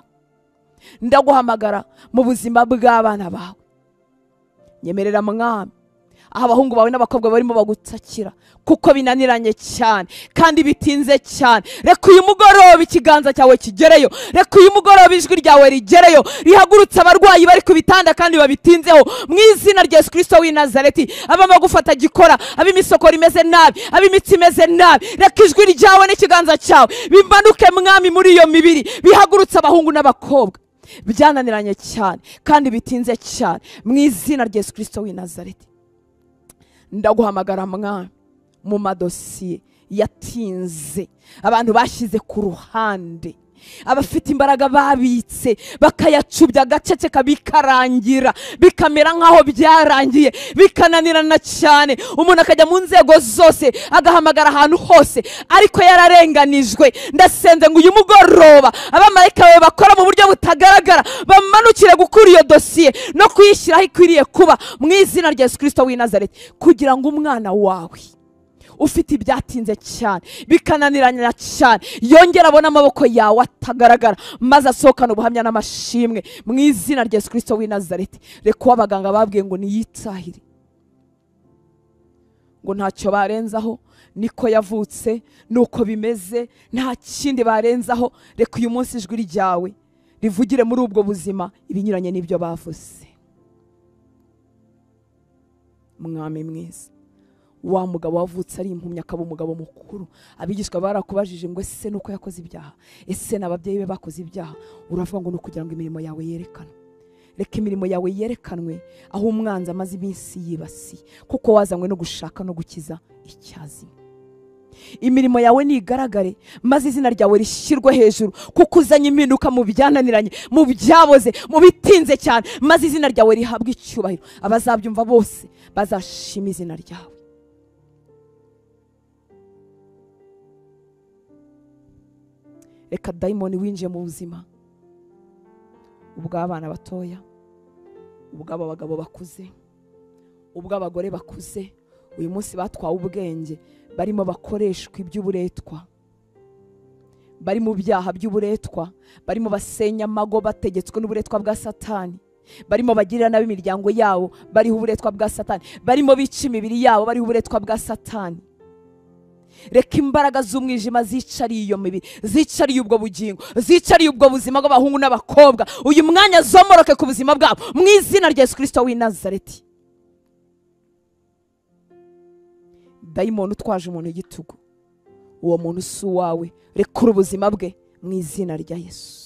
Ndaguhamagara mu buzima bw'abana bawe, nyemerera Mwami, aho abahungu bawe n'abakobwa barimo bagutakira kuko binaniranye cyane kandi bitinze cyane, reka uyu mugoroba ikiganza cyawe kigereyo, reka uyu mugoroba ijwi ryawe rigereyo, rihagurutse abarwayi bari ku bitanda kandi babitinzeho mu izina rya Yesu Kristo w'i Nazareti. Ab'amagufata gikora, ab'imisokoro imeze nabi, ab'imitsi imeze nabi, reka ijwi ryawe n'ikiganza cyawe bimanuke Mwami muri iyo mibiri, bihagurutse abahungu n'abakobwa byananiranye cyane kandi bitinze cyane mu izina rya Yesu Kristo w'i Nazareti. Ndaguhamagara Mwami mu madosiye yatinze, abantu bashyize ku ruhande, abafite imbaraga babitse bakayacubya agaceceka, bikarangira bikamera nk'aho byarangiye, bikananirana cyane, umuntu akajya mu nzego zose agahamagara ahantu hose ariko yararenganijwe. Ndasenze ngo uyu mugoroba abamarayika bawe bakora mu buryo butagaragara bamanukire gukura iyo dosiye no kuyishyiraho ikwiriye kuba mu izina rya Yesu Kristo w'i Nazareti, kugira ngo umwana wawe ufite ibyatinze cyane bikananirana cyane yongera abona amaboko yawe atagaragara, maze asohokane ubuhamya n'amashimwe mu izina rya Yesu Kristo w'i Nazareti. Reka uwo abaganga babwiye ngo niyitahire, ngo ntacyo barenzaho, niko yavutse, nuko bimeze, nta kindi barenzaho, reka uyu munsi ijwi ryawe rivugire muri ubwo buzima ibinyuranye n'ibyo bavuze. Mwami mwiza, wa mugabo wavutse ari impumyi akaba umugabo mukuru, abigishwa barakubajije ngo ese nuko yakoze ibyaha, ese n'ababyeyi be bakoze ibyaha, uravuga ngo ni ukugira ngo imirimo yawe yerekanwe. Reka imirimo yawe yerekanwe aho umwanzi amaze iminsi yibasiye, kuko wazanywe no gushaka no gukiza icyazima. Imirimo yawe nigaragare, maze izina ryawe rishyirwe hejuru, kuko uzanye impinduka mu byananiranye, mu byaboze, mu bitinze cyane, maze izina ryawe rihabwe icyubahiro. Abazabyumva bose bazashima izina ryawe. Reka dayimoni winjiye mu buzima ubw'abana batoya, ubw'abagabo bakuze, ubw'abagore bakuze, uyu munsi batwawe ubwenge, barimo bakoreshwa iby'uburetwa, bari mu byaha by'uburetwa, barimo basenya amago bategetswe n'uburetwa bwa Satani, barimo bagirira nabi imiryango yabo bariho uburetwa bwa Satani, barimo bica imibiri yabo bariho uburetwa bwa Satani. Reka imbaraga z'umwijima zicariye iyo mibiri, zicariye ubwo bugingo, zicariye ubwo buzima bw'abahungu n'abakobwa, uyu mwanya zomoroke ku buzima bwabo mu izina rya Yesu Kristo w'i Nazareti. Dayimoni utwaje umuntu igitugu, uwo muntu si uwawe, rekura ubuzima bwe mu izina rya Yesu.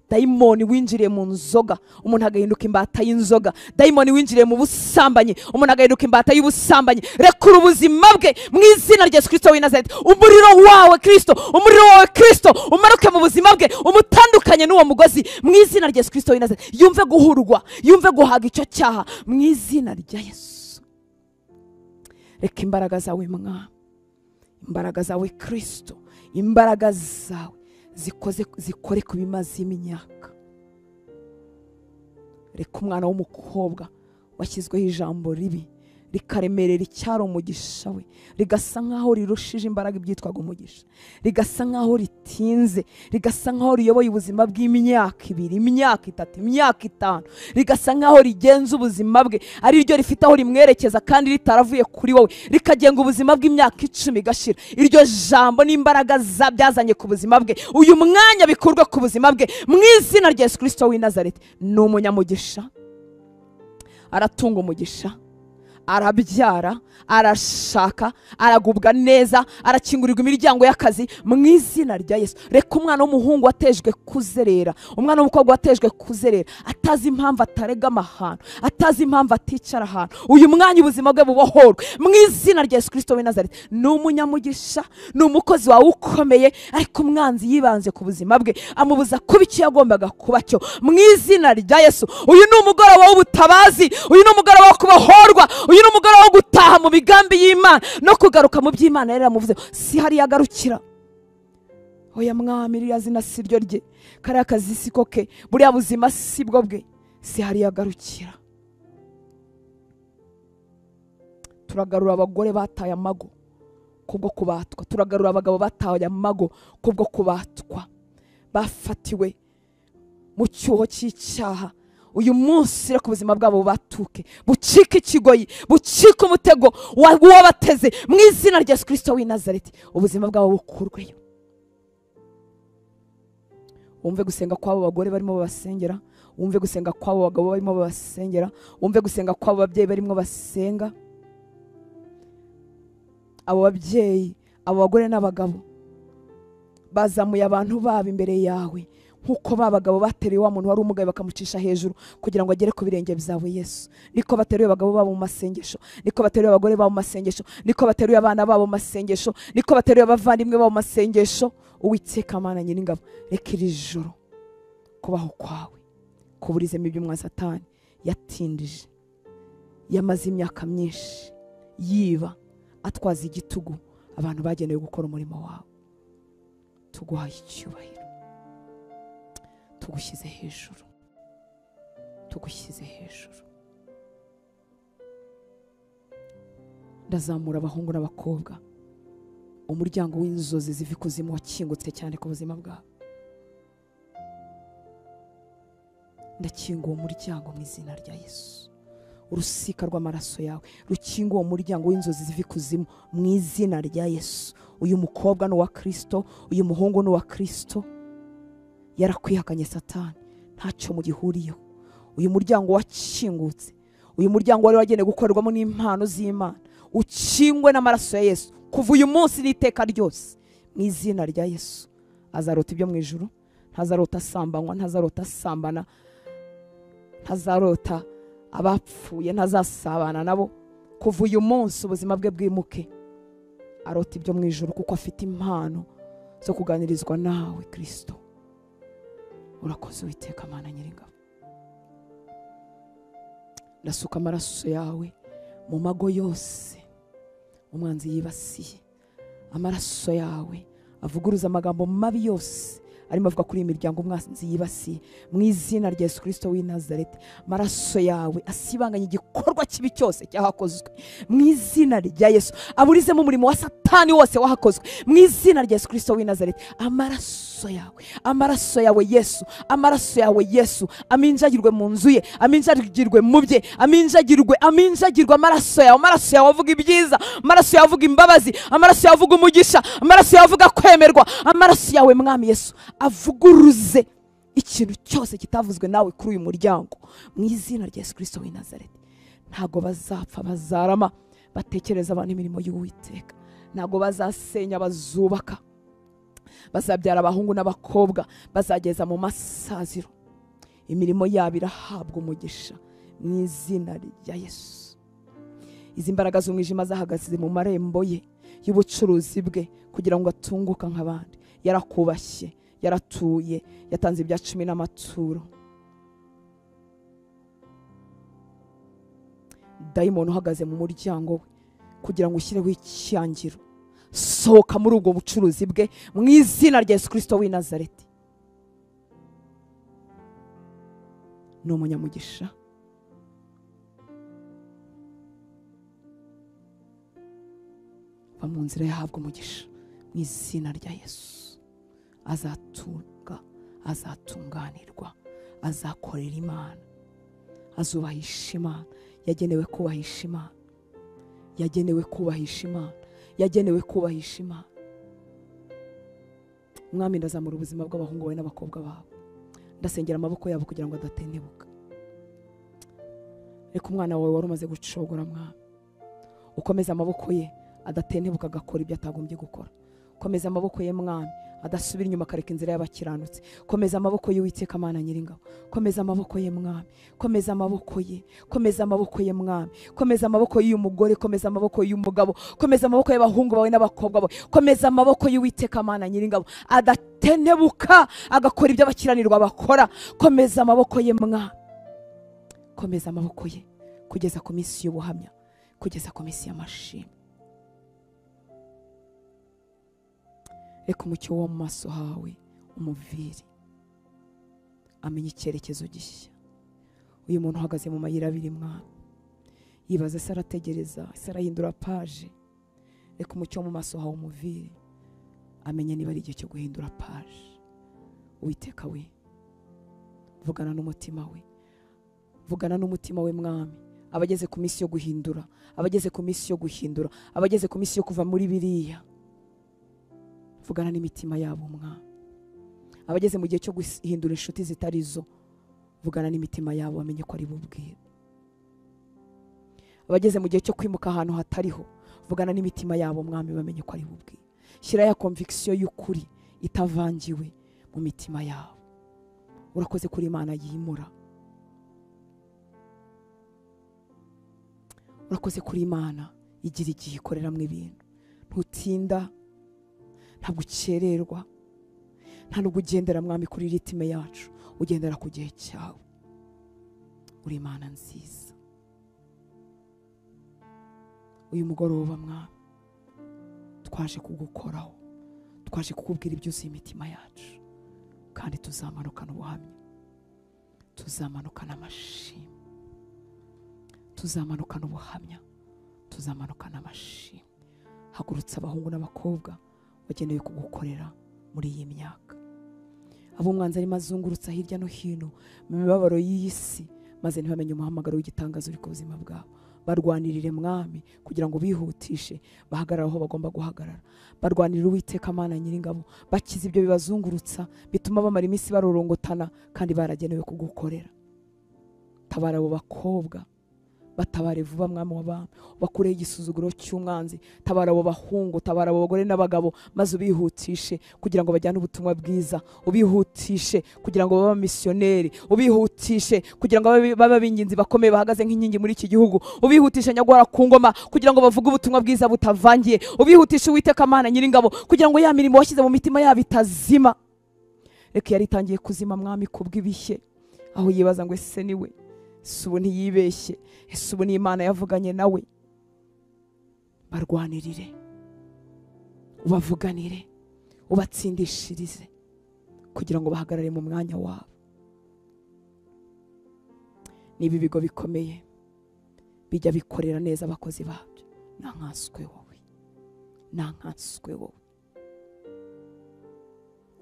Dayimoni winjiriye mu nzoga, umuntu agahinduka imbata y'inzoga. Dayimoni winjiriye mu busambanyi, umuntu agahinduka imbata y'ubusambanyi, rekura ubuzima bwe mu izina rya Yesu Kristo w'i Nazareti. Umuriro wawe Kristo, umuriro wawe Kristo umanuke mu buzima bwe, umutandukanye n'uwo mugozi mu izina rya Yesu Kristo w'i Nazareti. Yumve guhurwa, yumve guhaga icyo cyaha mu izina rya Yesu. Reka imbaraga zawe Mwami, imbaraga zawe Kristo, imbaraga zawe zikore ku bimaze imyaka. Reka umwana w'umukobwa washyizweho ijambo ribi rikaremerera icyaro umugisha we, rigasa nkaho rirushije imbaraga ibyitwaga umugisha, rigasa nkaho ritinze, rigasa nkaho riyoboye ubuzima bw'imyaka ibiri, imyaka itatu, imyaka itanu, rigasa nkaho rigenza ubuzima bwe, ari ryo rifite aho rimwerekeza kandi ritaravuye kuri wowe, rikagenga ubuzima bw'imyaka 10 igashira. Iryo jambo n'imbaraga byazanye ku buzima bwe, uyu mwanya bikurwe ku buzima bwe mu izina rya Yesu Kristo w'i Nazareti. Ni umunyamugisha, aratunga umugisha, Arabyara, arashaka, aragubwa neza, arakingurirwa imiryango y'akazi mu izina rya Yesu. Reka umwana w'umuhungu watejwe kuzerera, umwana w'umukobwa watejwe kuzerera, atazi impamvu atarega amahano, atazi impamvu aticara ahantu, uyu mwanya ubuzima bwe bubohorwe mu izina rya Yesu Kristo w'i Nazareti. Ni umunyamugisha, ni umukozi wawe ukomeye, ariko umwanzi yibanze ku buzima bwe amubuza kuba icyo yagombaga kuba cyo mu izina rya Yesu. Uyu ni umugoroba w'ubutabazi, uyu ni umugoroba wo kubohorwa, uyu ni umugoroba wo gutaha mu migambi y'Imana no kugaruka mu by'Imana yari yaramuvuze. Si hari yagarukira. Oya mwami, ririya zina si ryo rye, kariya kazi si ko ke, buriya buzima si bwo bwe, si hari yagarukira. Turagarura abagore bataye amago kubwo kubatwa, turagarura abagabo bataye amago kubwo kubatwa, bafatiwe mu cyuho cy'icyaha. Uyu munsi reka ubuzima bwabo batuke, bucike ikigoyi, bucike umutego wabateze mu izina rya Yesu Kristo w'i Nazareti. Ubuzima bwabo bukurweyo. Wumve gusenga kw'abo bagore barimo babasengera, wumve gusenga kw'abo bagabo barimo babasengera, wumve gusenga kw'abo babyeyi barimo basenga. Abo babyeyi, abo bagore n'abagabo bazamuye abantu babo imbere yawe, nkuko babagabo bateruye wa muntu wari umugaye bakamucisha hejuru kugira ngo agere ku birenge byawe Yesu, niko bateruye abagabo babo mu masengesho, niko bateruye abagore babo mu masengesho, niko bateruye abana babo mu masengesho, niko bateruye abavandimwe babo mu masengesho. Uwiteka Mana Nyiringabo, reka iri joro kubaho kwawe kuburizemo ibyo umwanzi Satani yatindije, yamaze imyaka myinshi yiba atwaza igitugu abantu bagenewe gukora umurimo wawe. Tuguhaye icyubahiro, tugushyize hejuru, tugushyize hejuru. Ndazamura abahungu n'abakobwa, umuryango w'inzozi ziva ikuzimu wakingutse cyane ku buzima bwabo. Ndakinga uwo muryango mu izina rya Yesu. Urusika rw'amaraso yawe rukinga uwo muryango w'inzozi ziva ikuzimu mu izina rya Yesu. Uyu mukobwa ni uwa Kristo, uyu muhungu ni uwa Kristo. Yarakwihakanye Satani, ntacyo mugihuriyeho. Uyu muryango wakingutse, uyu muryango wari wagenewe gukorerwamo n'impano z'Imana, ukingwe n'amaraso ya Yesu kuva uyu munsi n'iteka ryose mu izina rya Yesu. Azarota ibyo mu ijuru, ntazarota asambanywa, ntazarota asambana, ntazarota abapfuye, ntazasabana nabo. Kuva uyu munsi ubuzima bwe bwimuke, arota ibyo mu ijuru kuko afite impano zo kuganirizwa nawe Kristo. Urakoze Uwiteka Mana Nyiringabo. Ndasuka amaraso yawe mu mago yose umwanzi yibasiye. Amaraso yawe avuguruza amagambo mabi yose arimo avuga kuri iyi miryango umwanzi yibasiye mu izina rya Yesu Kristo w'i Nazareti. Amaraso yawe asibanganye igikorwa kibi cyose cyahakozwe mu izina rya Yesu, aburizemo umurimo wa Satani wose wahakozwe mu izina rya Yesu Kristo w'i Nazareti. Amaraso yawe, amaraso yawe Yesu, amaraso yawe Yesu aminjagirwe mu nzu ye, aminjagirwe mu bye, aminjagirwe, aminjagirwe. Amaraso yawe, amaraso yawe avuga ibyiza, amaraso yawe avuga imbabazi, amaraso yawe avuga umugisha, amaraso yawe avuga kwemerwa. Amaraso yawe Mwami Yesu avuguruze ikintu cyose kitavuzwe nawe kuri uyu muryango mu izina rya Yesu Kristo w'i Nazareti. Ntago bazapfa, bazarama batekereza abantu imirimo y'Uwiteka. Ntago bazasenya, bazubaka, bazabyara abahungu n'abakobwa, bazageza mu masaziro. Imirimo yabo irahabwa umugisha mu izina rya Yesu. Izi mbaraga z'umwijima zahagaze mu marembo ye y'ubucuruzi bwe kugira ngo atunguka nk'abandi. Yarakubashye, yaratuye, yatanze ibya cumi n'amaturo. Dayimoni uhagaze mu muryango we kugira ngo ushyireho icyangiro, sohoka muri ubwo bucuruzi bwe mu izina rya Yesu Kristo w'i Nazareti. Ni umunyamugisha, va mu nzira yahabwa umugisha mu izina rya Yesu. Azatunga, azatunganirwa, azakorera Imana, azubahisha Imana. Yagenewe kubahisha Imana, yagenewe kubahisha Imana, yagenewe kubahisha Imana. Mwami, ndazamura ubuzima bw'abahungu bawe n'abakobwa bawe, ndasengera amaboko yabo kugira ngo adatentebuka. Reka umwana wawe wari umaze gucogora Mwami, Ukomeze amaboko ye adatentebuka agakora ibyo atagombye gukora. Komeza amaboko ye Mwami adasubira inyuma akareka inzira y'abakiranutsi. Komeza amaboko ye Uwiteka Mana Nyiringabo. Komeza amaboko ye Mwami. Komeza amaboko ye. Komeza amaboko ye Mwami. Komeza amaboko y'uyu mugore, komeza amaboko y'uyu mugabo, komeza amaboko y'abahungu bawe n'abakobwa bawe. Komeza amaboko y'Uwiteka Mana Nyiringabo adatentebuka agakora ibyo abakiranirwa bakora. Komeza amaboko ye Mwami. Komeza amaboko ye kugeza ku minsi y'ubuhamya, kugeza ku minsi y'amashimwe. Reka umucyo wo mu maso hawe umuvire, amenye icyerekezo gishya. Uyu muntu uhagaze mu mayira abiri Mwami, yibaza se arategereza, se arahindura paje. Reka umucyo wo mu maso hawe umuvire, amenye niba ari igihe cyo guhindura paje. Uwiteka we, vugana n'umutima we, vugana n'umutima we Mwami. Abageze ku minsi yo guhindura, abageze ku minsi yo guhindura, abageze ku minsi yo kuva muri biriya, vugana n'imitima yabo Mwami. Abageze mu gihe cyo guhindura inshuti zitari zo, vugana n'imitima yabo bamenye ko ari bubwire. Abageze mu gihe cyo kwimuka ahantu hatariho, vugana n'imitima yabo Mwami bamenye ko ari bubwire. Shyira ya conviction y'ukuri itavangiwe mu mitima yabo. Urakoze kuri Imana yimura. Urakoze kuri Imana igira igihe ikoreramo ibintu. Ntutinda, ntabwo ukererwa, nta nubwo ugendera Mwami kuri ritime yacu, ugendera ku gihe cyawe. Uri Imana nziza. Uyu mugoroba Mwami twaje kugukoraho, twaje kukubwira ibyuzuye imitima yacu, kandi tuzamanukana ubuhamya, tuzamanukana amashimwe, tuzamanukana ubuhamya, tuzamanukana amashimwe. Hagurutsa abahungu n'abakobwa bagenewe kugukorera muri iyi myaka. Abo umwanzi arimo azungurutsa hirya no hino mu mibabaro y'iyi si, maze ntibamenye umuhamagaro w'igitangazo uri ku buzima bwabo. Barwanirire Mwami kugira ngo bihutishe bahagarare aho bagomba guhagarara. Barwanirire Uwiteka Mana Nyiringabo, bakize ibyo bibazungurutsa bituma bamara iminsi barorongotana kandi baragenewe kugukorera. Tabara abo bakobwa, batabare vuba Mwami w'abami, bakureho igisuzuguro cy'umwanzi. Tabara abo bahungu, tabara abo bagore n'abagabo, maze ubihutishe kugira ngo bajyane ubutumwa bwiza, ubihutishe kugira ngo babe abamisiyoneri, ubihutishe kugira ngo babe ab'ingenzi bakomeye bahagaze nk'inkingi muri iki gihugu, ubihutishe nyagora ku ngoma kugira ngo bavuge ubutumwa bwiza butavangiye, ubihutishe Uwiteka Mana Nyiringabo kugira ngo ya mirimo washyize mu mitima yabo itazima. Reka yari itangiye kuzima Mwami kubw'ibishye, aho yibaza ngo ese niwe, ese ubu ntiyibeshye, ese ubu ni Imana yavuganye nawe. Barwanirire, ubavuganire, ubatsindishirize kugira ngo bahagarare mu mwanya wabo. Niba ibigo bikomeye bijya bikorera neza abakozi babyo, nankanswe wowe, nankanswe wowe,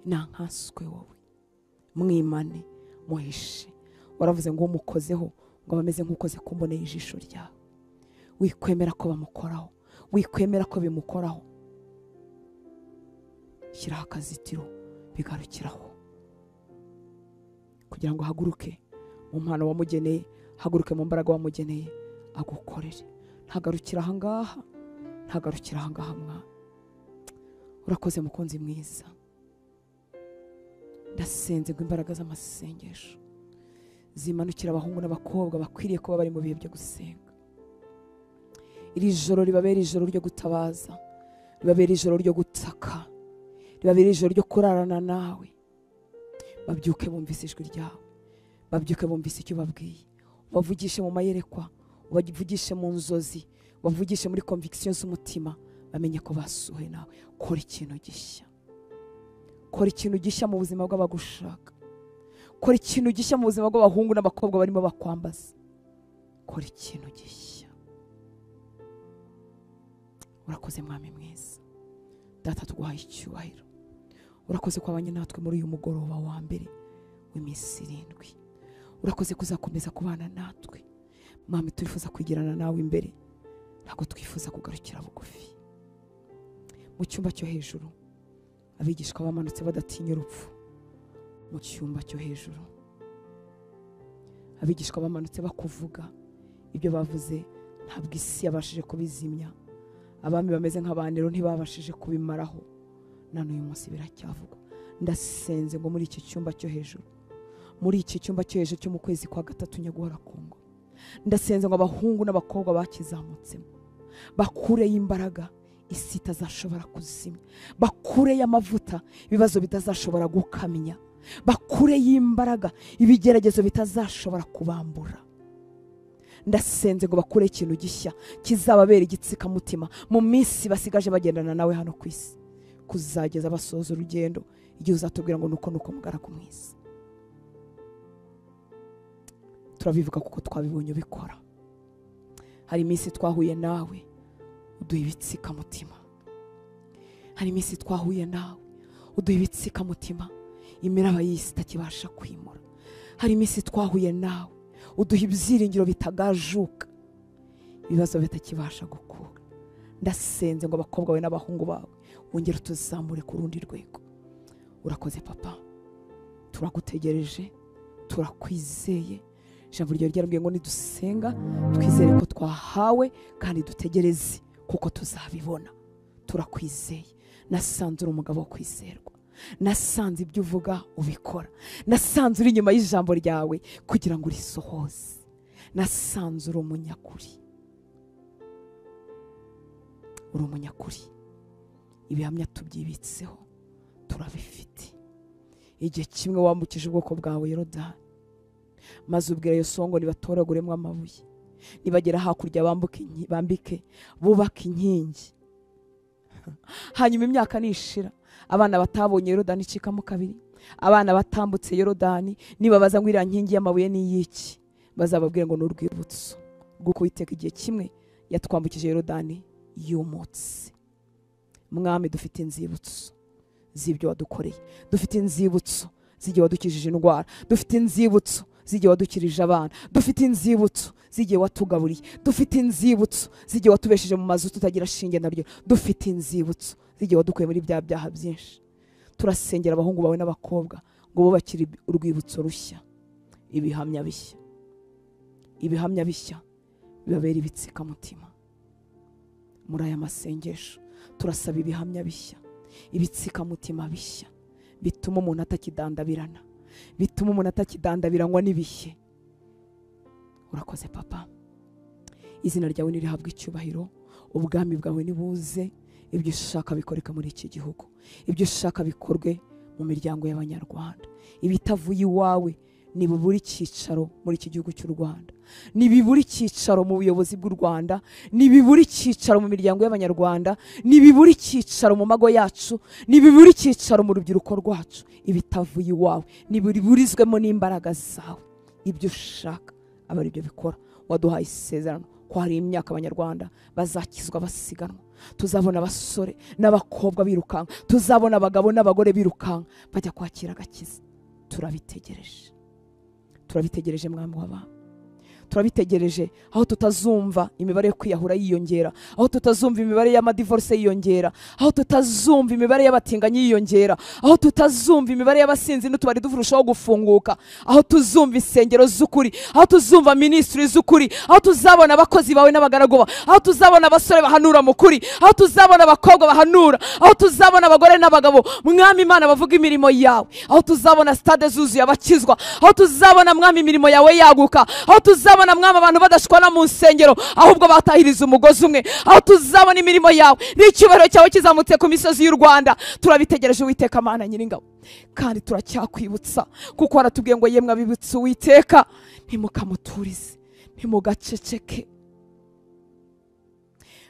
nankanswe wowe. Mwimane, muhishe. Waravuze ngo umukozeho ngo bameze nk'ukoze kumboneye ijisho ryawe. Wikwemera ko bamukoraho, wikwemera ko bimukoraho. Shyiraho akazitiro bigarukiraho kugira ngo haguruke mu mpano wamugeneye, haguruke mu mbaraga wamugeneye, agukorere. Ntagarukira aha ngaha, ntagarukira aha ngaha Mwami. Urakoze mukunzi mwiza. Ndasenze ngo imbaraga z'amasengesho zimanukira abahungu n'abakobwa bakwiriye kuba bari mu bihe byo gusenga. Iri joro ribabera ijoro ryo gutabaza, ribabera ijoro ryo gutaka, ribabera ijoro ryo kurarana nawe. Babyuke bumvise ijwi ryawe, babyuke bumvise icyo babwiye, ubavugishe mu mayerekwa, ubavugishe mu nzozi, ubavugishe muri conviction z'umutima, bamenye ko basuhe nawe. Kora ikintu gishya, kora ikintu gishya mu buzima bw'abagushaka, kora ikintu gishya mu buzima bw'abahungu n'abakobwa barimo bakwambaza. Kora ikintu gishya. Urakoze Mwami mwiza. Data tuguhaye icyubahiro. Urakoze kwabanye natwe muri uyu mugoroba wa mbere w'iminsi 7. Urakoze kuzakomeza kubana natwe Mwami. Twifuza kwigirana nawe imbere, ntabwo twifuza kugarukira bugufi. Mu cyumba cyo hejuru abigishwa bamanutse badatinya urupfu. Mu cyumba cyo hejuru abigishwa bamanutse bakuvuga ibyo bavuze Ntabwo isi yabashije kubizimya, abami bameze nk'abanero ntibabashije kubimaraho, na n'uyu munsi biracyavugwa. Ndasenze ngo muri iki cyumba cyo hejuru, muri iki cyumba cyo hejuru cyo mu kwezi kwa gatatu nyaguhora Kongo, ndasenze ngo abahungu n'abakobwa bakizamutsemo bakureyo imbaraga isi itazashobora kuzimya, bakureyo amavuta ibibazo bitazashobora gukamya, bakureyo imbaraga ibigeragezo bitazashobora kubambura. Ndasenze ngo bakure ikintu gishya kizababera igitsikamutima mu minsi basigaje bagendana nawe hano ku isi, kuzageza basoza urugendo igihe uzatubwira ngo nuko nuko mugaragu mwiza. Turabivuga kuko twabibonye ubikora. Hari iminsi twahuye nawe uduha ibitsikamutima, hari iminsi twahuye nawe uduha ibitsikamutima imiraba y'isi itakibasha kwimura, hari iminsi twahuye nawe uduha ibyiringiro bitagajuka ibibazo bitakibasha gukura. Ndasenze ngo abakobwa bawe n'abahungu bawe wongere utuzamure ku rundi rwego. Urakoze papa, turagutegereje, turakwizeye. Ijambo ryawe ryarambwiye ngo nidusenga twizere ko twahawe kandi dutegereze kuko tuzabibona. Turakwizeye. Nasanze uri umugabo wo kwizerwa, nasanze ibyo uvuga ubikora, nasanze uri inyuma y'ijambo ryawe kugira ngo urisohoze, nasanze uri umunyakuri, uri umunyakuri. Ibihamya tubyibitseho, turabifite. Igihe kimwe wambukije ubwoko bwawe Yorodani, maze ubwira Yosuwa ngo nibatoraguremo amabuye, nibagera hakurya bambike bubake inkingi. Hanyuma imyaka nishira, abana batabonye Yorodani icikamo kabiri, abana batambutse Yorodani nibabaza ngo iriya nkingi y'amabuye ni iyiki, bazababwira ngo ni urwibutso rw'uko Uwiteka igihe kimwe yatwambukije Yorodani yumutse. Mwami, dufite inzibutso z'ibyo wadukoreye, dufite inzibutso z'igihe wadukijije indwara, dufite inzibutso z'igihe wadukirije abana, dufite inzibutso z'igihe watugaburiye, dufite inzibutso z'igihe watubesheje mu mazu tutagira shinge na ryo, dufite inzibutso z'igihe wadukuye muri bya byaha byinshi. Turasengera abahungu bawe n'abakobwa ngo bubakire urwibutso rushya, ibihamya bishya, ibihamya bishya bibabera ibitsikamutima. Muri aya masengesho turasaba ibihamya bishya, ibitsikamutima bishya bituma umuntu atakidandabirana, bituma umuntu atakidandabiranywa n'ibihe. Urakoze papa, izina ryawe nirihabwe icyubahiro, ubwami bwawe nibuze, ibyo ushaka bikoreka muri iki gihugu, ibyo ushaka bikorwe mu miryango y'Abanyarwanda. Ibitavuye iwawe nibubura icyicaro muri iki gihugu cy'u Rwanda, nibibura icyicaro mu buyobozi bw'u Rwanda, nibibura icyicaro mu miryango y'Abanyarwanda, nibibura icyicaro mu mago yacu, nibibura icyicaro mu rubyiruko rwacu. Ibitavuye iwawe nibiburizwemo n'imbaraga zawe, ibyo ushaka aba ari byo bikora. Waduhaye isezerano ko hari imyaka Abanyarwanda bazakizwa basiganwa, tuzabona abasore n'abakobwa birukanka, tuzabona abagabo n'abagore birukanka bajya kwakira agakiza. Turabitegereje, turabitegereje mwami w'abami, turabitegereje. Aho tutazumva imibare yo kwiyahura yiyongera, aho tutazumva imibare y'amadivorce yiyongera, aho tutazumva imibare y'abatinganyi yiyongera, aho tutazumva imibare y'abasinzi n'utubari duvurushaho gufunguka, aho tuzumva insengero z'ukuri, aho tuzumva ministry z'ukuri, aho tuzabona abakozi bawe n'abagaragu bawe, aho tuzabona abasore bahanura mu kuri, aho tuzabona abakobwa bahanura, aho tuzabona abagore n'abagabo mwami Imana bavuga imirimo yawe, aho tuzabona stade zuzuye abakizwa, aho tuzabona mwami imirimo yawe yaguka, aho tuzabona mwami abantu badashwana mu nsengero ahubwo batahiriza umugozi umwe, aho tuzabona imirimo yawe n'icyubahiro cyawe kizamutse ku misozi y'u Rwanda. Turabitegereje Uwiteka Mana nyiringabo, kandi turacyakwibutsa kuko waratubwiye ngo yemwe abibutse Uwiteka ntimukamuturize, ntimugaceceke.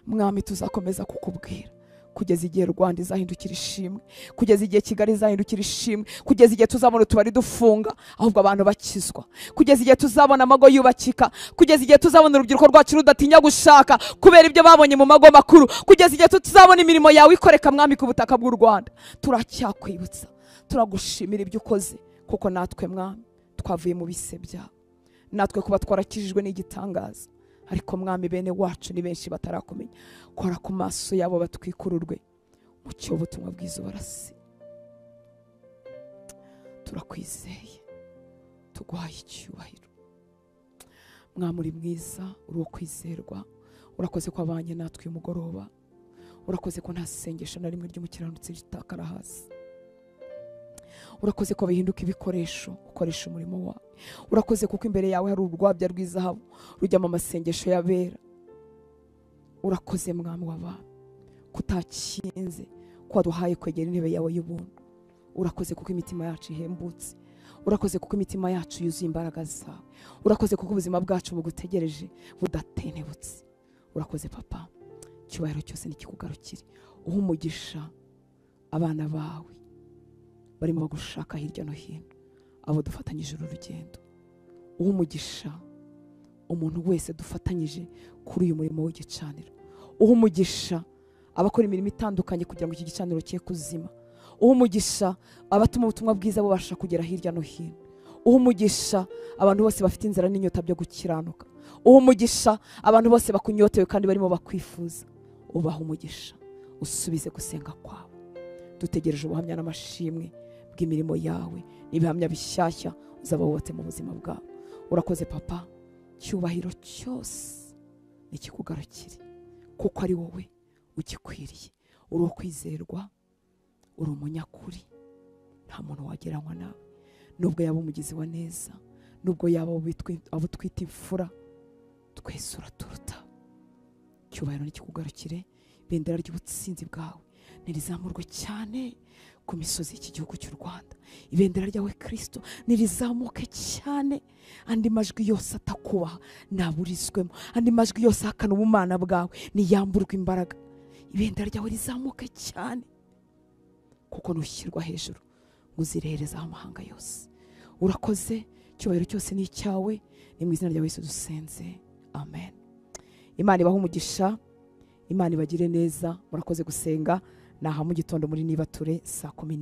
Mwami, tuzakomeza kukubwira kugeza igihe Rwanda izahindukira ishimwe, kugeza igihe Kigali izahindukira ishimwe, kugeza igihe tuzabona utubari dufunga ahubwo abantu bakizwa, kugeza igihe tuzabona amago yubakika, kugeza igihe tuzabona urubyiruko rwacu rudatinya gushaka kubera ibyo babonye mu mago makuru, kugeza igihe tuzabona imirimo yawe ikoreka mwami ku butaka bw'u Rwanda. Turacyakwibutsa, turagushimira ibyo ukoze, kuko natwe mwami twavuye mu bise byawe, natwe kuba twarakijijwe n'igitangaza. Ariko mwami bene wacu ni benshi batarakumenya, kora ku maso yabo batwikururwe mu cyo ubutumwa bwiza barasi. Turakwizeye, tuguhaye icyubahiro. Mwami uri mwiza, uri uwo kwizerwa, Urakoze ko abanye natwe uyu mugoroba. Urakoze ko nta sengesho na rimwe ry'umukiranutsi ritakara hasi. Urakoze ko bihinduka ibikoresho ukoresha umurimo wawe. Urakoze kuko imbere yawe hari urwabya rw'izahabu rujyamo amasengesho y'abera. Urakoze Mwami w'abami kutakinze ko waduhaye kwegera intebe yawe y'ubuntu. Urakoze kuko imitima yacu ihembutse. Urakoze kuko imitima yacu yuzuye imbaraga zawe. Urakoze kuko ubuzima bwacu bugutegereje budatenebutse. Urakoze Papa, icyubahiro cyose nikikugarukire. Uha umugisha abana bawe barimo bagushaka hirya no hino, abo dufatanyije uru rugendo. Uha umugisha umuntu wese dufatanyije kuri uyu murimo w'igicaniro. Uha umugisha abakora imirimo itandukanye kugira ngo iki gicaniro cye kuzima. Uha umugisha abatuma ubutumwa bwiza bubasha kugera hirya no hino. Uha umugisha abantu bose bafite inzara n'inyota byo gukiranuka. Uha umugisha abantu bose bakunyotewe kandi barimo bakwifuza. Ubaha umugisha, usubize gusenga kwawe. Dutegereje ubuhamya n'amashimwe bw'imirimo yawe n'ibihamya bishyashya uzaba wubatse mu buzima bwawe. Urakoze Papa, cyubahiro cyose nikikugarukire kuko ari wowe ugikwiriye. Uri ukwizerwa, uri umunyakuri, nta muntu wageranywa nawe. Nubwo yaba umugizi wa neza, nubwo yaba abo twita imfura, twese uraturuta. Cyubahiro nikikugarukire. Ibendera ry'ubutsinzi bwawe nirizamurwe cyane ku misozi y'iki gihugu cy'u Rwanda. Ibendera ryawe Kristo nirizamuke cyane. Andi majwi yose atakubaha naburizwemo, andi majwi yose ahakana ubumana bwawe niyamburwe imbaraga. Ibendera ryawe rizamuke cyane, kuko nushyirwa hejuru ngo uzireherezaho amahanga yose. Urakoze, icyubahiro cyose ni icyawe. Ni mu izina rya Yesu dusenze, amen. Imana ibahe umugisha, Imana ibagire neza. Murakoze gusenga. Naha mu gitondo muri Nibature saa 10.